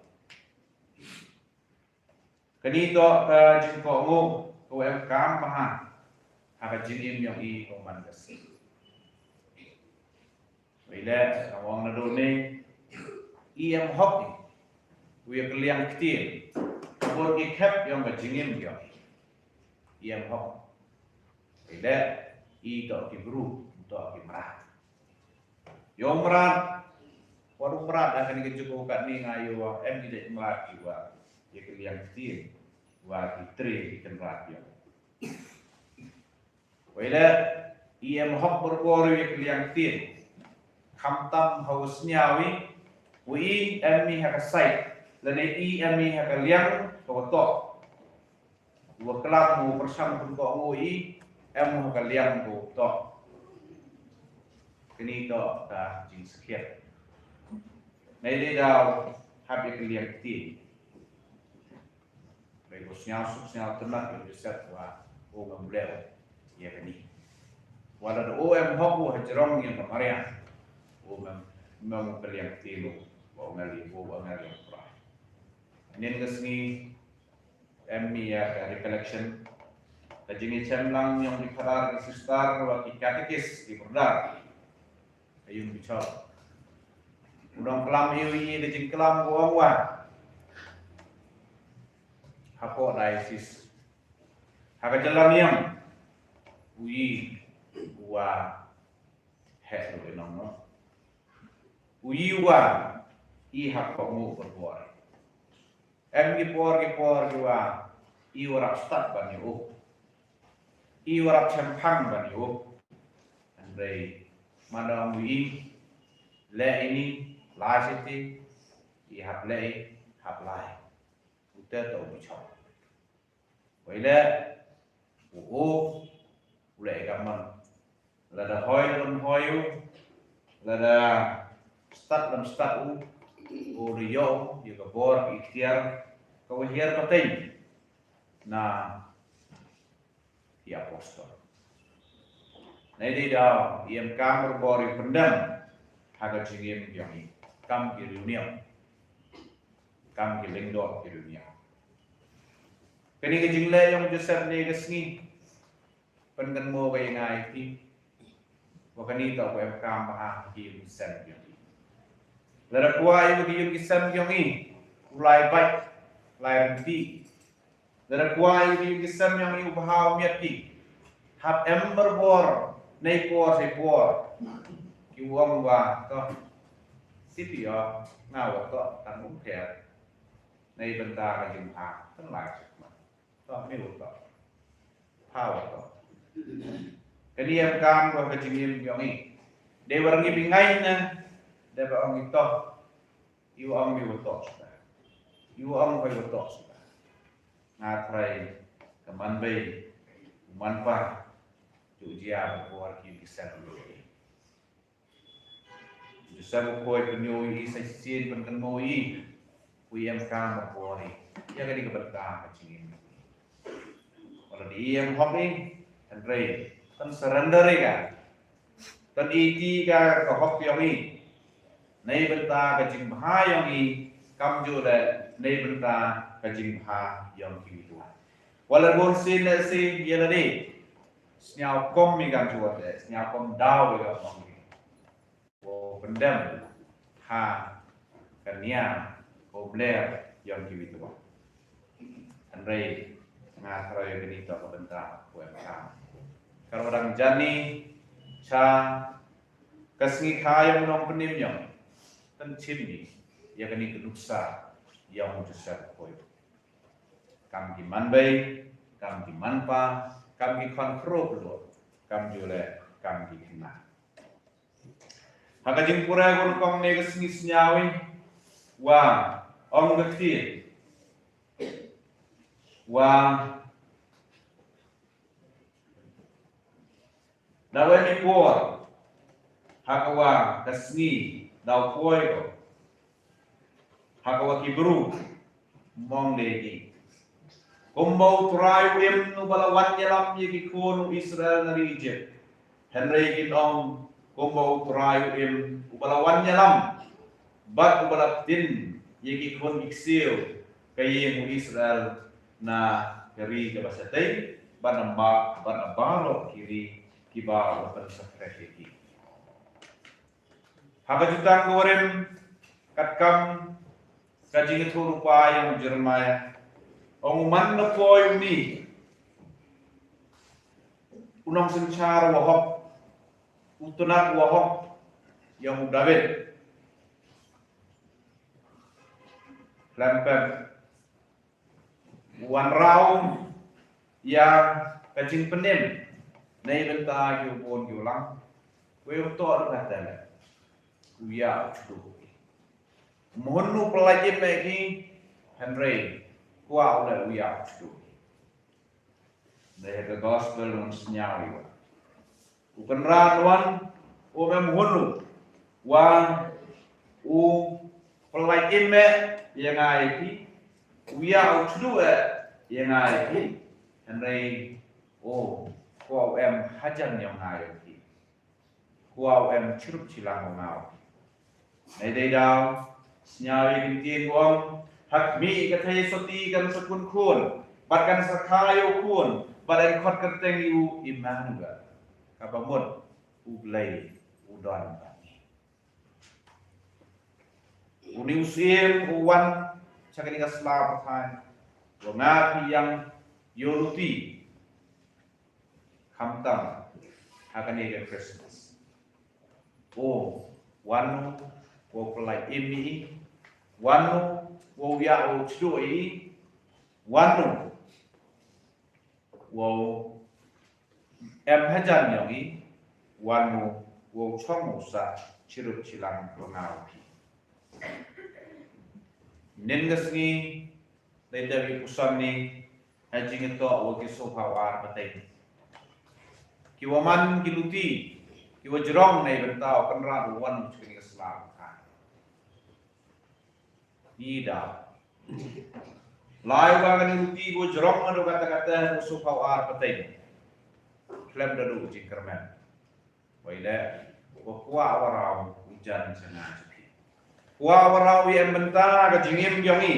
Kani to ka jingkohnguh ko em kam bha ha ka jingim yong i ko man ka si. Wei le ka wang na done i em hok i u ïa ka liang ktien. Bor ki khep yong ka jingim yong i. I em hok. Ila i to ki bru, to ki mrad. Ïoh mrad, wat u mrad ha kane ka juk ka ni nga ïoh em i dei mrad ki wa ïa ki liang ktien wa ki tre ki kynrad ïoh. Ila i em hok bor bor ïa ki liang ktien. Khamtam ha u sñiaw i, u i em i ha ka sait, lane i em i ha ka liang ka wa tok. Wa klam u pyrshang pynkohnguh i em ha ka liang ko to. Kani to ka jingsakhiat. Nai dei daw hap ïa ka liang ktien. Bai ko sñiaw suk sñiaw tynat ïa u Joseph wa u ngam leh ïa kani. Wa la da u em hok u ha jrong ïa ka Maria. U ngam ngam ka liang ktien u wa u ngali u wa ngali u pra. Nen ka sngi em mi ïa ka recollection. Ka jingïachem lang yong ki phadar ki sister wa ki katekis ki brother. Ka yung ki chok. U nongklam ïa u i ka jingklam ko ong wa. Hapoh diocese. Ha ka jylla niam. U i wa heh ruh i nong no. U yi wa i hap kohnguh bor bor. Em ki por ki por ki wa i wa rap stad ban ïa u. I wa rap chemphang ban ïa u. Hynrei man da ong u i leh ini lai siti i hap leh i hap lai. U te to u bichop. Wei leh u u u leh i kamon. Lada hoi lem hoi u, lada stad lem stad u, u da ïoh ïa ka bor ka iktiar ka wa hiar pateng na i apostol. Nei dei daw i em kam bor bor i pyndem ha ka jingim yong i kam ki riewniam. Kam ki lyngdoh ki riewniam. Kane ka jingleh yong Joseph ne ka sngi pynkynmaw ka ïa nga ïa phi wa kane to ka em kam bha ha ki ïing ki sem yong i. Lada kwah ïa ki ïing ki sem yong i u lai bait lai rynti. Lada kwah ïa ki ïing ki sem yong i u bha u miat ki hap em bor bor nei por sei por. Ki u ong wa to siti ïa nga wa to tang um pher. Nei bynta ka jingbha kan lai suk ma. To mi u to. Pha wa to. Kane em kam wa ka jingim yong i. Dei wa rngi bi ngai na dei ba ong i to. Ïa u ong mi wa to suda. Ïa u ong hoi wa to suda. Nga trai ka man bei u man pa. Ju jia bor ki ki sen. Joseph u khoi pynïoh i sa shisien pynkynmaw i. U em kam bor i ïa ka dei ka bynta ka jingim. Wala dei i em hok i hynrei kan surrender i ka. Kan i ti ka ka hok yong i. Nei bynta ka jingbha yong i kam ju le nei bynta ka jingbha yong ki wi tuan. Wala bun sin le si ïa la dei. Sñiaw kom mi kan ju wa te sñiaw kom daw i ka hok i. Ko pyndem ha ka nia ko bler yong ki wi tuan. Hynrei nga throi kani to ka bynta ko em ka. Ka ro dang jani cha ka sngi kha yong nong pynim yong. Kan chim ni ïa kani ka nuksa yong Joseph koi. Kam ki man bei, kam ki man pa, kam ki khon khro klo, kam jule, kam ki khynnah. Ha ka jingpure gon kong ne ka sngi snyawi wa ong ka kti wa da wen i por ha ka wa ka sngi da u poi ko ha ka wa ki bru mong de ki. Kumba U Trai u im uba la wan ïalam ïa ki khun u Israel na ri Egypt. Hynrei kin ong kumba U Trai u im uba la wan ïalam bad uba la pyntin ïa ki khun ki ksiew ka ïing u Israel na ka ri kaba shatei bad na ba bad na baroh ki ri kiba u la pynsakhret ïa ki. Ha ka jutang ka warim katkam ka jingïathuhlypa ïa u Jeremiah. Ong u man na poi u ni u nongsynshar wa hok u tnat wa hok ïa u David. Lempem u wanrau ïa ka jingpynim nei bynta ki u bun ki u lang. Wei u to ruh ka tele u ïa u chdu. Mhun u pelaji me ki hynrei kwah u le u ïa u chdu. Dei ka gospel ngan sñiaw ïa u. U Kynrad wan u mem hunu wa u pynlait im eh ïa nga ïa phi u ïa u chdu eh ïa nga ïa phi. Hynrei u kwah u em hajan ïa nga ïa phi. Kwah u em chirup chilang u nga u phi. Nei dei daw sñiaw ïa ki ktien u ong ha khmih ka thei soti kan sa kun khun bad kan sa kha ïa u khun bad kan khot kyrteng ïa u Immanuel. Kaba mut U Blei u don bad ngi. Uni u Syiem u wan cha kani ka sla pathai wa nga phi ïang ïoh luti. Khamtam ha kane ka Christmas. O, wan u wow pyllait im ïa i, wan u wow ïa u chduh ïa i, wan u wow em hajan ïong i, wan u wow chong u sah chirup chilang byngaw phi. Nin ka sngi, dei da ki puson ni, ha jingïatoh wa ki sophaw ar pateng. Ki wa man ki luti, ki wa jrong nei bynta u Kynrad u wan u chkni ka sla ka. I da. Lai wa kani luti wa jrong na kata kata u sophaw ar pateng. Khlem da du jingkyrmen. Wei le, wa kwah wa raw u jan jana jana. Kwah wa raw i em bynta ka jingim yong i.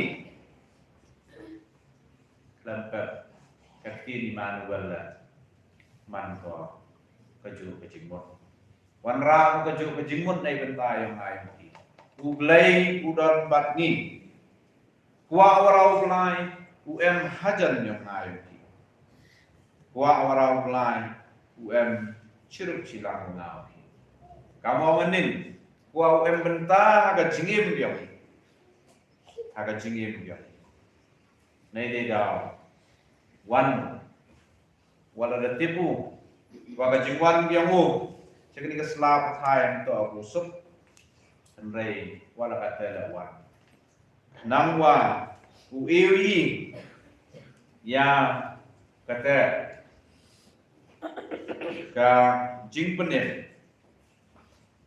Khlem pep, ka ktien Immanuel la man ko ka ju ka jingmut. Wanrah ko ka ju ka jingmut nei bynta yong nga yong i. U Blei u don bad ngi. Kwah wa raw u Blai u em hajan yong nga yong i. Kwah wa raw u Blai u em chirup chilang yong nga yong i. Kam wa manin, kwah u em bynta ha ka jingim yong i. Ha ka jingim yong i. Nei dei daw wan. Wa la da tip u wa ka jingwan yong u cha kani ka sla pathai, em to u suk. Hynrei wa la kata la wan. Nang wa u ïohi ïa kata ka jingpynim.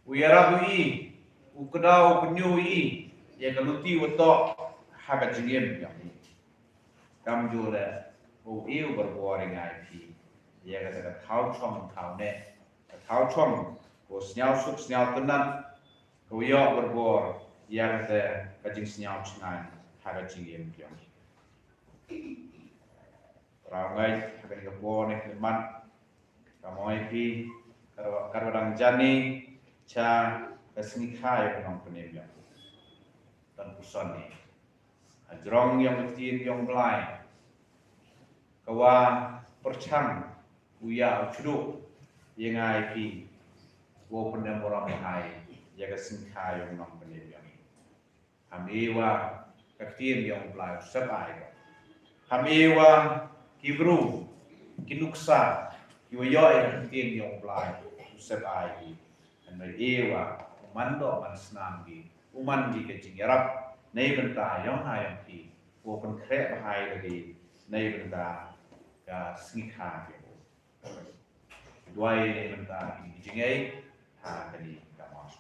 U ïarap u i, u kdaw u kñiu i ïa ka luti wa toh ha ka jingim yong i. Kam ju le u i u barabor ïa nga i phi ïa kata ka thaw chong thaw ne, ka thaw chong ko sñiaw suk sñiaw tynat, ko ïoh barabor ïa kata ka jingsñiaw chngaiñ ha ka jingim yong i. Raw ngai ha kani ka por ne kani mat. Ka mong ai phi, ka wa, ka wa dang jani cha ka sngi kha ïa ka nongpynim yong. Tan puson ni ha jrong yong ka ktien yong Blai, ka wa pyrchang u ïa u chduh ïa nga i phi. Wow pyndem burom hai ïa ka sngi kha ïa ka nongpynim yong i. Ham i wa ka ktien yong Blai u sep ai ko. Ham i wa ki bru, ki nuksa, ki wa ïoh ïa ka ktien yong Blai u sep ai ki. Ham i wa u man doh man snam ki, u man ki ka jingïarap nei bynta yong ha yong ki. Wow pynkhreh bha ïa ki nei bynta ka sngi kha ki. Duwai nei bynta ki jingei ha kani ka Mass.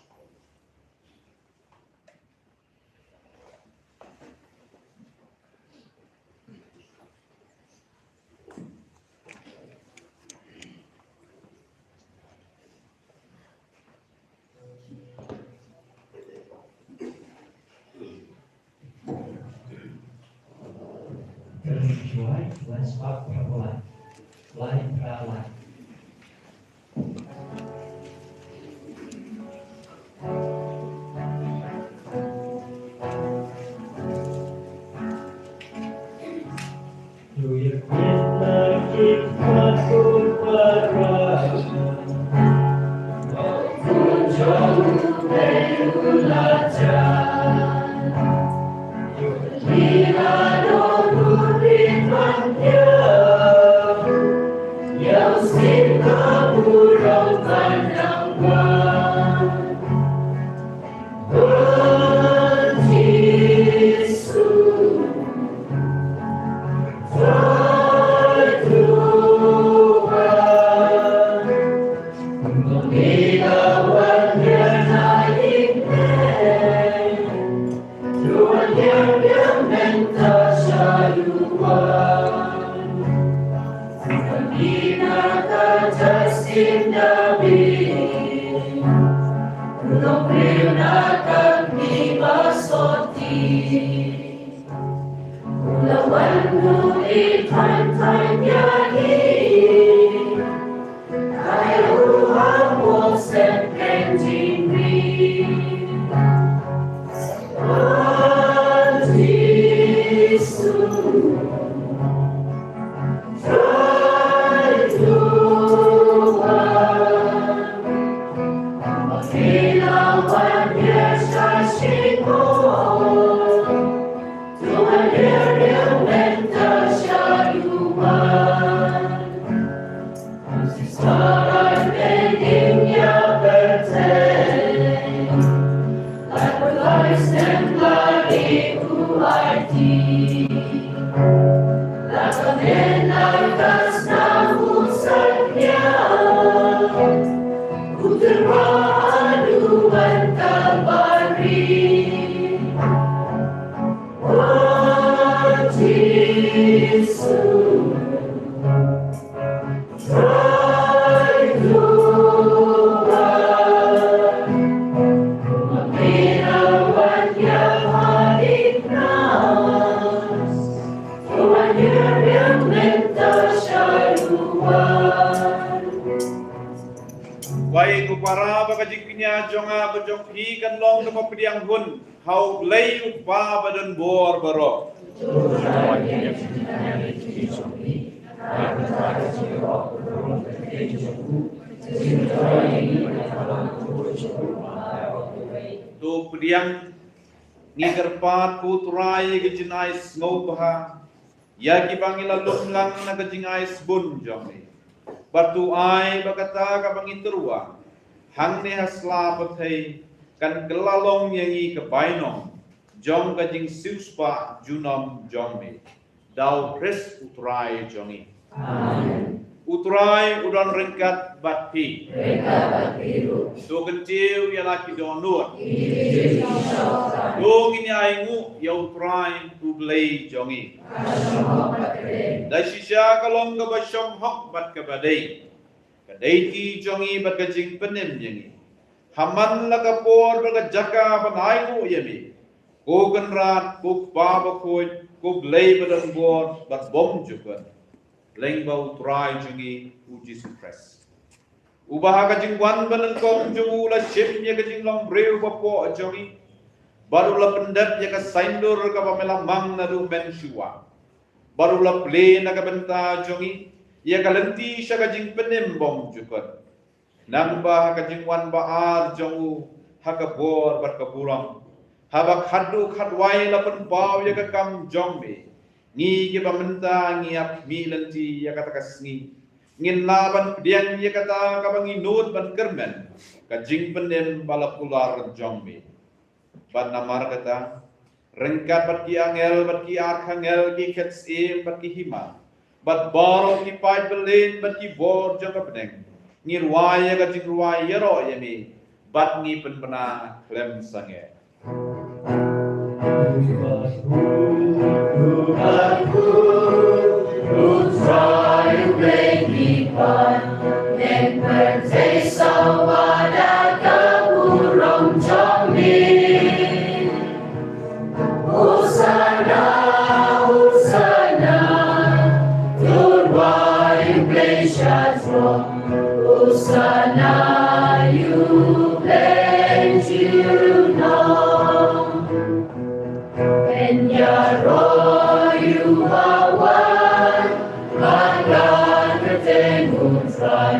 Wei, ko para, ba ka jingkñia jong nga bad jong phi kan long kaba pdiang hun ha U Blei U Kpa badonbor baroh. To pdiang. Ngi kyrpad, ko Trai, ïa ka jingai sngewbha ïa kiba ngi la lum lang na ka jingai sbun jong me. Bad to ai ba kata kaba ngi tyrwa hangne ha sla pyrthei kan kylla long ïa ngi ka bainong jong ka jingsiewspah junom jong me. Da U Khrist U Trai jong ngi. Amen. U Trai u don ryngkat bad phi. Ryngkat bad phi ruh. To kyntiew ïa la ki dohnud. Ki jingkyrkhu. To ngin ïa ainguh ïa U Trai U Blei jong ngi. Ka shong hok bad ka dei. Da shisha ka long kaba shong hok bad kaba dei. Ka dei ti jong ngi bad ka jingpynim ïa ngi. Ha man la ka por bad ka jaka ban ainguh ïa me, ko Kynrad, ko Kpa bakhuid, ko Blei badonbor bad bymjukut, lyngba U Trai jong ngi U Jisu Khrist. Uba ha ka jingwan banyngkong jong u la shim ïa ka jinglong briew bapoh jong ngi, bad u la pyndep ïa ka saiñdur kaba me la mang naduh mynshuwa, bad u la plie na ka bynta jong ngi ïa ka lynti sha ka jingpynim bymjukut. Nangba ha ka jingwan ba ar jong u ha ka bor bad ka burom, haba khatduh khatwai la pynpaw ïa ka kam jong me, ngi kiba mynta ngi ap mih lynti ïa kata ka sngi, ngin lah ban pdiang ïa kata kaba ngi nud ban kyrmen, ka jingpynim ba la kular jong me. Bad namar kata, ryngkat bad ki angel, bad ki archangel, ki khet syiem, bad ki hima, bad baroh ki paid bylliñ, bad ki bor jong ka bneng, ngi rwai ïa ka jingrwai ïaroh ïa me, bad ngi pynbna khlem sangeh. Hosanna, Hosanna, to rwai U Blei sha throne. Hosanna, ïa U Blei junom. Pynïaroh ïa u ba wan ha ka kyrteng U Trai.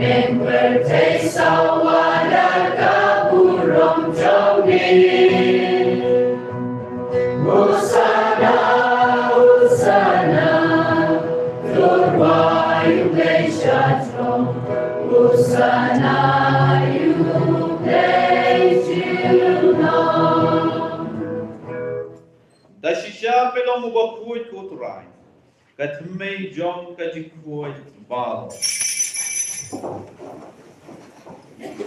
Ïa pyrthei sawa da ka burom jong me. Hosanna, Hosanna, to rwai U Blei sha throne. Hosanna, ïa U Blei junom. Da shisha phi long uba khuid, ko Trai, ka thymmei jong ka jingkhuid baroh.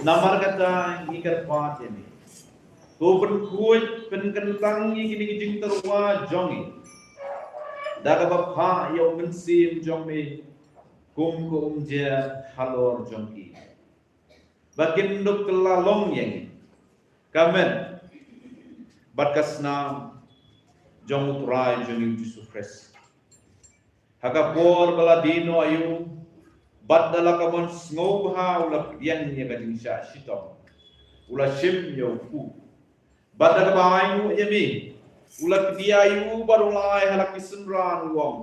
Namar kata ngi kyrpad ïa me, to pynkhuid pynkyntang ïa kine ki jingtyrwa jong ngi da kaba phah ïa U Mynsiem jong me kum ka umjer halor jong ki, ba kin dup kylla long ïa ngi ka met bad ka snam jong U Trai jong ngi U Jisu Khrist. Ha ka por ba la die noh ïa u, bad da la ka mon sngewbha u la pdiang ïa ka jingshah shitom, u la shim ïa u kpu. Bad da kaba ainguh ïa me, u la kdiah ïa u bad u la ai ha la ki synran u ong,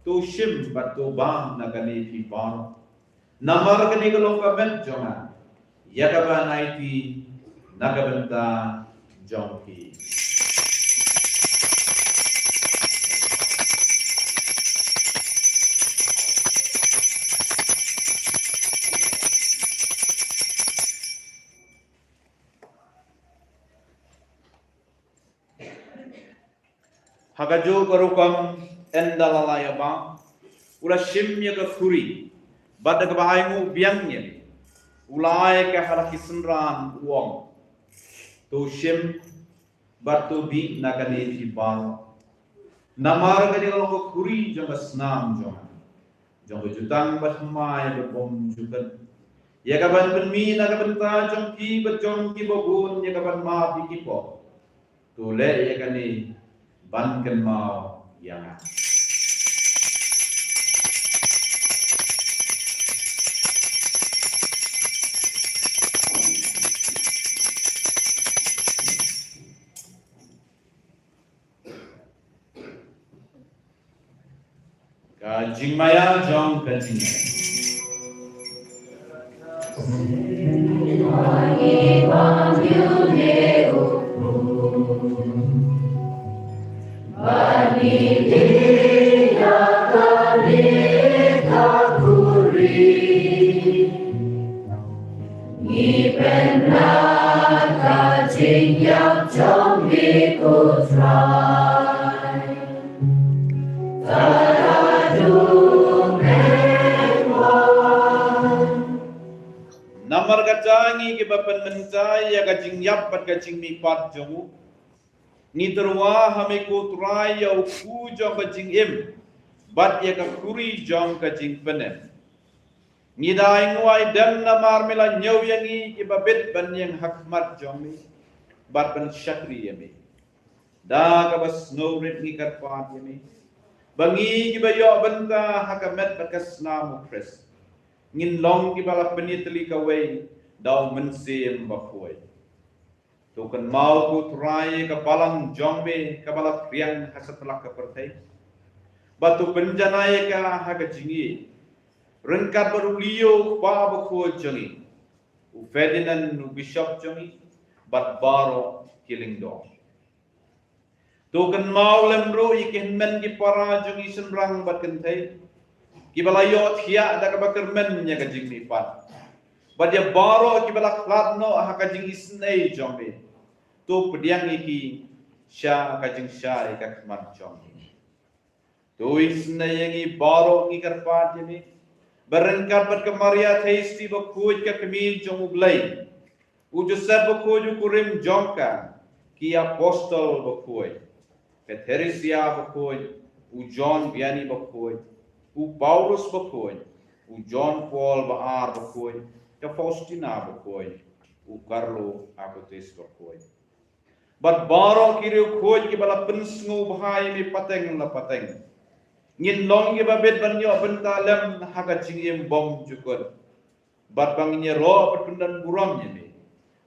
to shim bad to bam na kane phi baroh. Namar kane ka long ka met jong nga, ïa kaba ngan aiti na ka bynta jong phi. Ha kajuh ka rukom, ynda la la ïa bam, u la shim ïa ka khuri, bad da kaba ainguh biang ïa me, U la ai ka ha la ki synran u ong, to shim bad to dih na kane phi baroh. Namar kane ka long ka khuri jong ka snam jong nga, jong ka jutang bad hynmen bad bymjukut, ïa kaban pynmih na ka bynta jong phi bad jong kiba bun ïa kaban map ïa ki pop. To leh ïa kane ban kynmaw ïa nga. Ka jingmaïa jong ka jingim. Ngi pynlait ka jingïap jong ngi ko Trai. Namar kata ngi kiba pynmynta ïa ka jingïap bad ka jingmihpat jong u, ngi tyrwa ha me ko Trai ïa u kpu jong ka jingim bad ïa ka khuri jong ka jingpynim. Ngi da ai nguh ai dem namar me la ñiew ïa ngi kiba bit ban ïeng ha khmat jong me bad ban shakri ïa me. Da kaba sngewrit ngi kyrpad ïa me ba ngi kiba ïoh bynta ha ka met bad ka snam u Khrist ngin long kiba la pynïatylli kawei da u Mynsiem Bakhuid. To kynmaw ko Trai ka balang jong me kaba la phriang ha satlak ka pyrthei, bad to pynjanai ïa ka ha ka jingïeit ryngkat bad u Leo u kpa bakhuid jong ngi, u Ferdinand u bishop jong ngi, bad baroh ki lyngdoh. To kynmaw lem ruh ïa ki hynmen ki para jong ngi shynrang bad kynthei kiba la ïohthiah da kaba kyrmen ïa ka jingmihpat, bad ïa baroh kiba la khlad noh ha ka jingisynei jong me. To pdiang ïa ki sha ka jingshai ka khmat jong me. To isynei ïa ngi baroh ngi kyrpad ïa me ba ryngkat bad ka Maria Theisotti bakhuid ka kmie jong u Blei, u Joseph bakhuid u kurim jong ka, ki apostol bakhuid, ka Theresia bakhuid, u John Vianney bakhuid, u Paulus bakhuid, u John Paul ba ar bakhuid, ka Faustina bakhuid, u Carlo Acutis bakhuid, bad baroh ki riewkhuid kiba la pynsngewbha ïa me pateng la pateng, ngin long kiba bit ban ïoh bynta lem ha ka jingim bymjukut, bad ba ngin ïaroh bad pyndonburom ïa me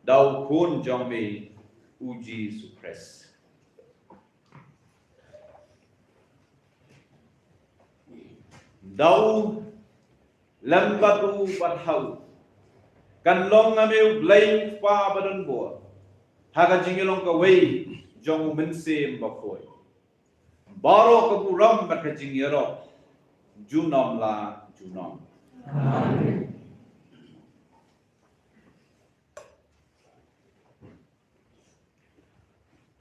da u Khun jong me u Jisu Khrist. Da u lem bad u bad ha u kan long ha me u Blei u Kpa badonbor, ha ka jingïalong kawei jong u Mynsiem Bakhuid, baroh ka burom bad ka jingïaroh junom la junom. Amen.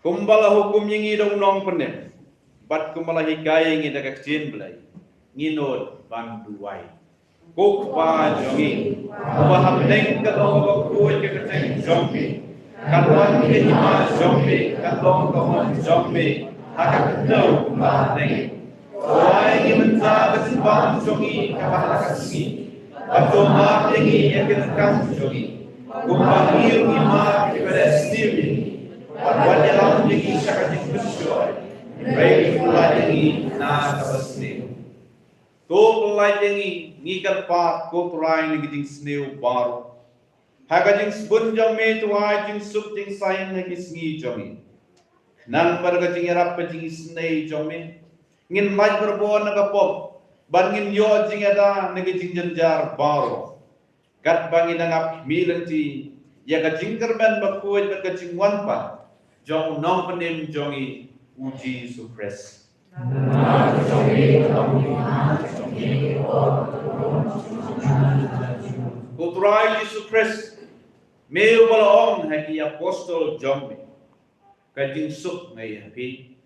Kumba la hukum ïa ngi da u Nongpynim, bad kumba la hikai ïa ngi da ka ktien Blei, ngin nud ban duwai. Ko Kpa jong ngi, uba hapdeng ka long ka bakhuid ka kyrteng jong me, kan wan ka hima jong me, kan long ka mon jong me ha ka khyndew kumba ha ngi. To ai ïa ngi mynta ka jingbam jong ngi kaba ha ka sngi, bad to map ïa ngi ïa ki ryngkang jong ngi, kumba ngi ruh ngi map ïa kiba leh sniew ïa ngi, bad wat ïalam ïa ngi sha ka jingpynshoi, hynrei to pynlait ïa ngi na kaba sniew. To pynlait ïa ngi, ngi kyrpad ko Trai, na ki jingsniew baroh. Ha ka jingsbun jong me to ai jingsuk jingsaiñ ha ki sngi jong ngi. Khnang ba da ka jingïarap ka jingisynei jong me ngin lait barabor na ka pop, bad ngin ïoh jingïada na ki jingjynjar baroh, katba ngin ïa ngap khmih lynti ïa ka jingkyrmen bakhuid bad ka jingwan pat jong u Nongpynim jong ngi u Jisu Khrist. Ko Trai Jisu Khrist, me uba la ong ha ki apostol jong me, ka jingsuk nga ai ha phi,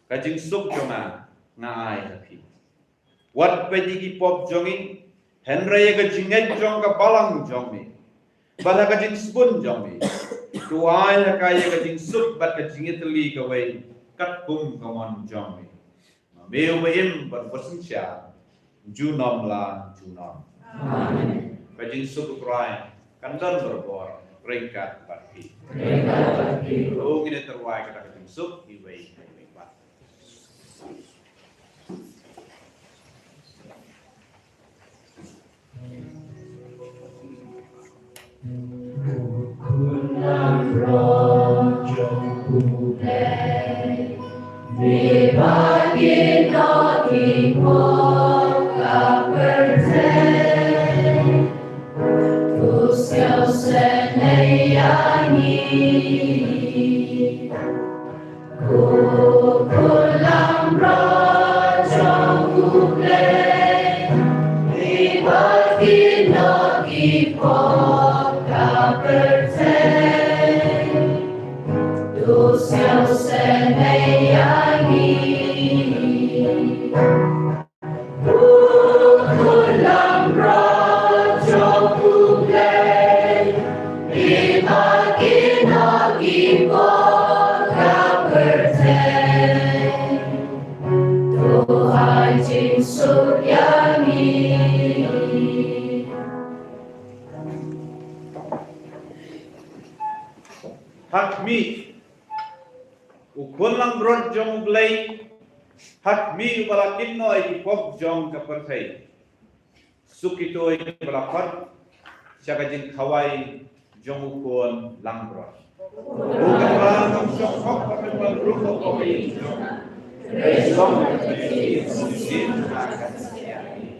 ka jingsuk jong nga nga ai ha phi. Wat peit ïa ki pop jong ngi, hynrei ïa ka jingngeit jong ka balang jong me. bad ha ka jingsbun jong me. To ai ha ka ïa ka jingsuk bad ka jingïatylli kawei katkum ka mon jong me. Ma me uba im bad uba synshar junom la junom. Amen. Ka jingsuk U Trai kan don barabor ryngkat bad phi. Ryngkat bad phi. To ngin ïa tyrwa ïa kata ka jingsuk iwei pa iwei pat. Ko khun langbrot jong U Blei, i bad kino ki pop ka pyrthei, to sngewsynei ïa ngi. Ha khmih, u khun langbrot jong U Blei, ha khmih uba la kynnoh ïa ki pop jong ka pyrthei. Suk ito kiba la khot sha ka jingkhawai jong u khun langbrot. Ko Kynrad, ngam shong hok ba men wan rung ha ka ïing jong nga. Hynrei shong ha ka ïing jong u Syiem ha ka jingïaid.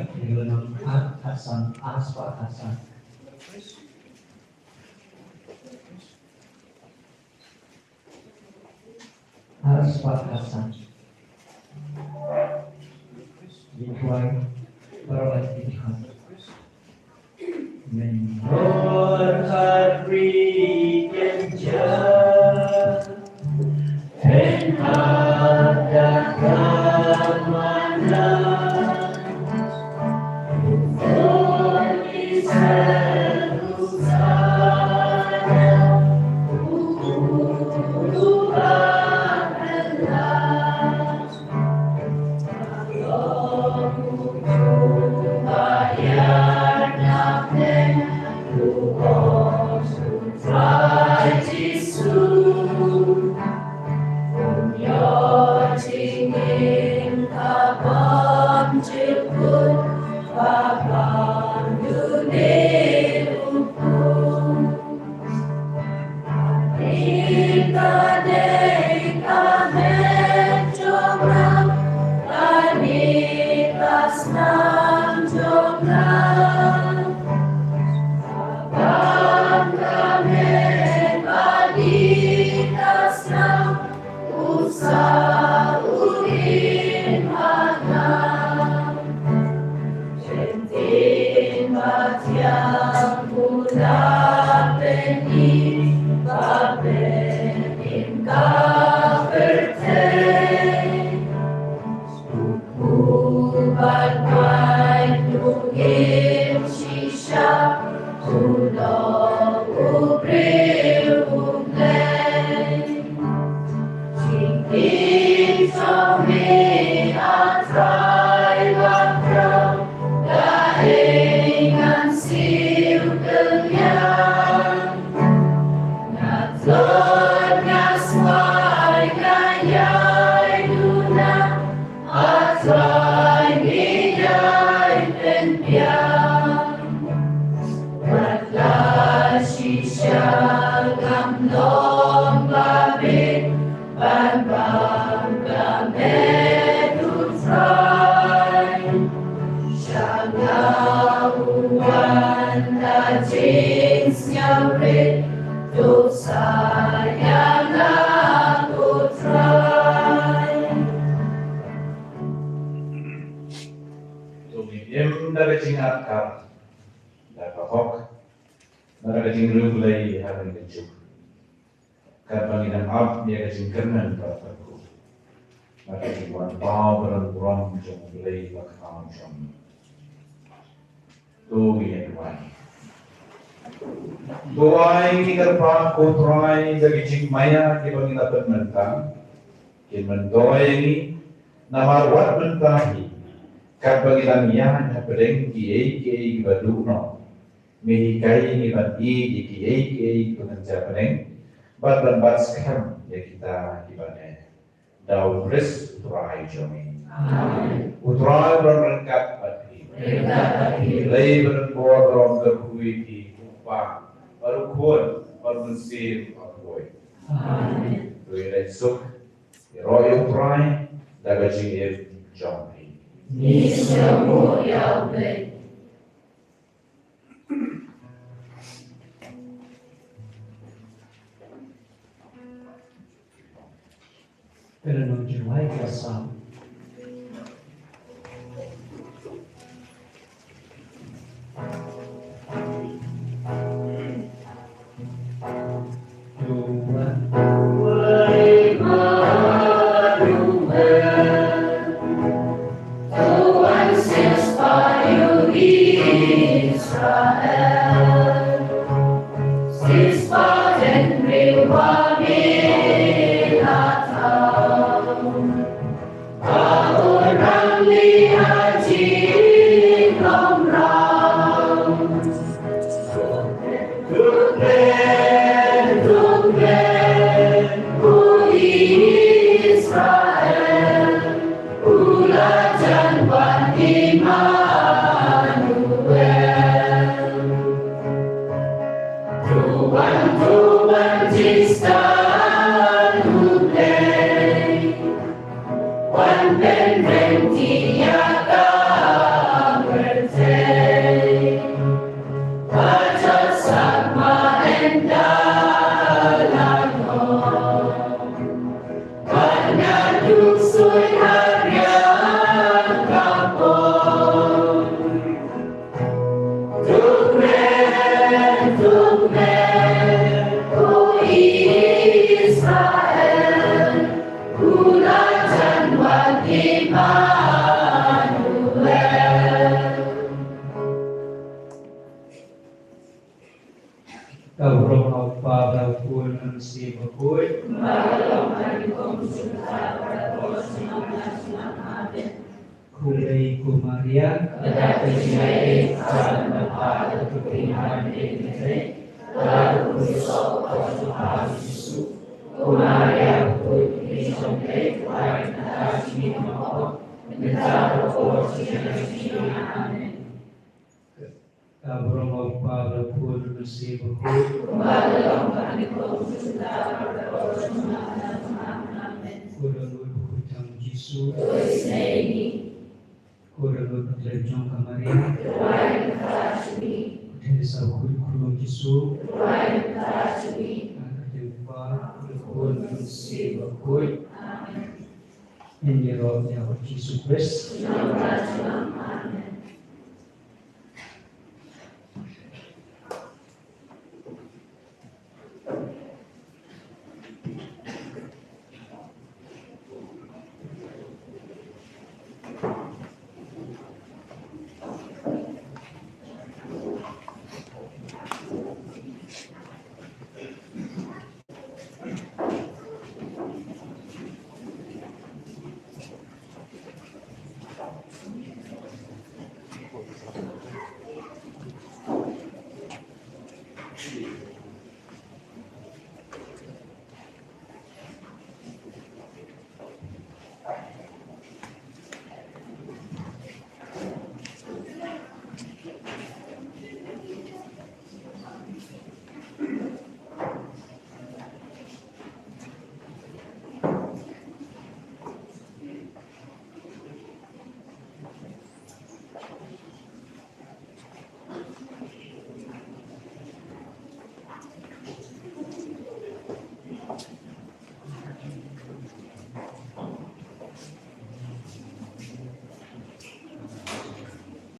Ïa ka lynnong ar khatsan, ar spah khatsan. Ar spah khatsan. Ïa ka wan baroh ïa ki khot. Mynnor ha ri kynja, pynhap da ka manna. To ngin im da ka jingatkar, da ka hok, da ka jingriewblei ha kane ka juk. Katba ngi dang ap ïa ka jingkyrmen bad ka kyrkhu, bad ka jingwan paw bad ka burom jong U Blei ba kynmaw jong ngi. To ngin ïa duwai. Duwai, ngi kyrpad ko Trai, ba ki jingmaïa kiba ngi la pynmynta kin myntoi ïa ngi, namar wat mynta hi katba ngi dang ïaid hapdeng kiei kiei kiba duh noh, me hikai ïa ngi ban ïeit ïa kiei kiei kiba kynja bneng, bad ban bat skhem ïa kita kiba neh. Da U Khrist U Trai jong ngi. Amen. U Trai un ryngkat bad phi. Ryngkat bad phi. Lei bad bor bad kyrkhu ïa phi, U Kpa bad U Khun bad U Mynsiem Bakhuid. Amen. To ïa leit suk, ïaroh ïa U Trai da ka jingim jong phi. Ngi sngewbha ïa U Blei. Ka lynnong jong U Trai ka Salm. Ka burom ha u Kpa bad ha u Khun bad ha u Mynsiem Bakhuid. Khublei ko Maria. Ka burom ha u Kpa bad ha u Khun bad ha u Mynsiem Bakhuid. Ko Dohnud Bakhuid jong u Jisu. Ko Dohnud Bakhlaiñ jong ka Maria. Ko Theresa Bakhuid, khun u Jisu. Ka kyrteng u Kpa, u Khun bad u Mynsiem Bakhuid. Ngin ïaroh ïa u Jisu Khrist.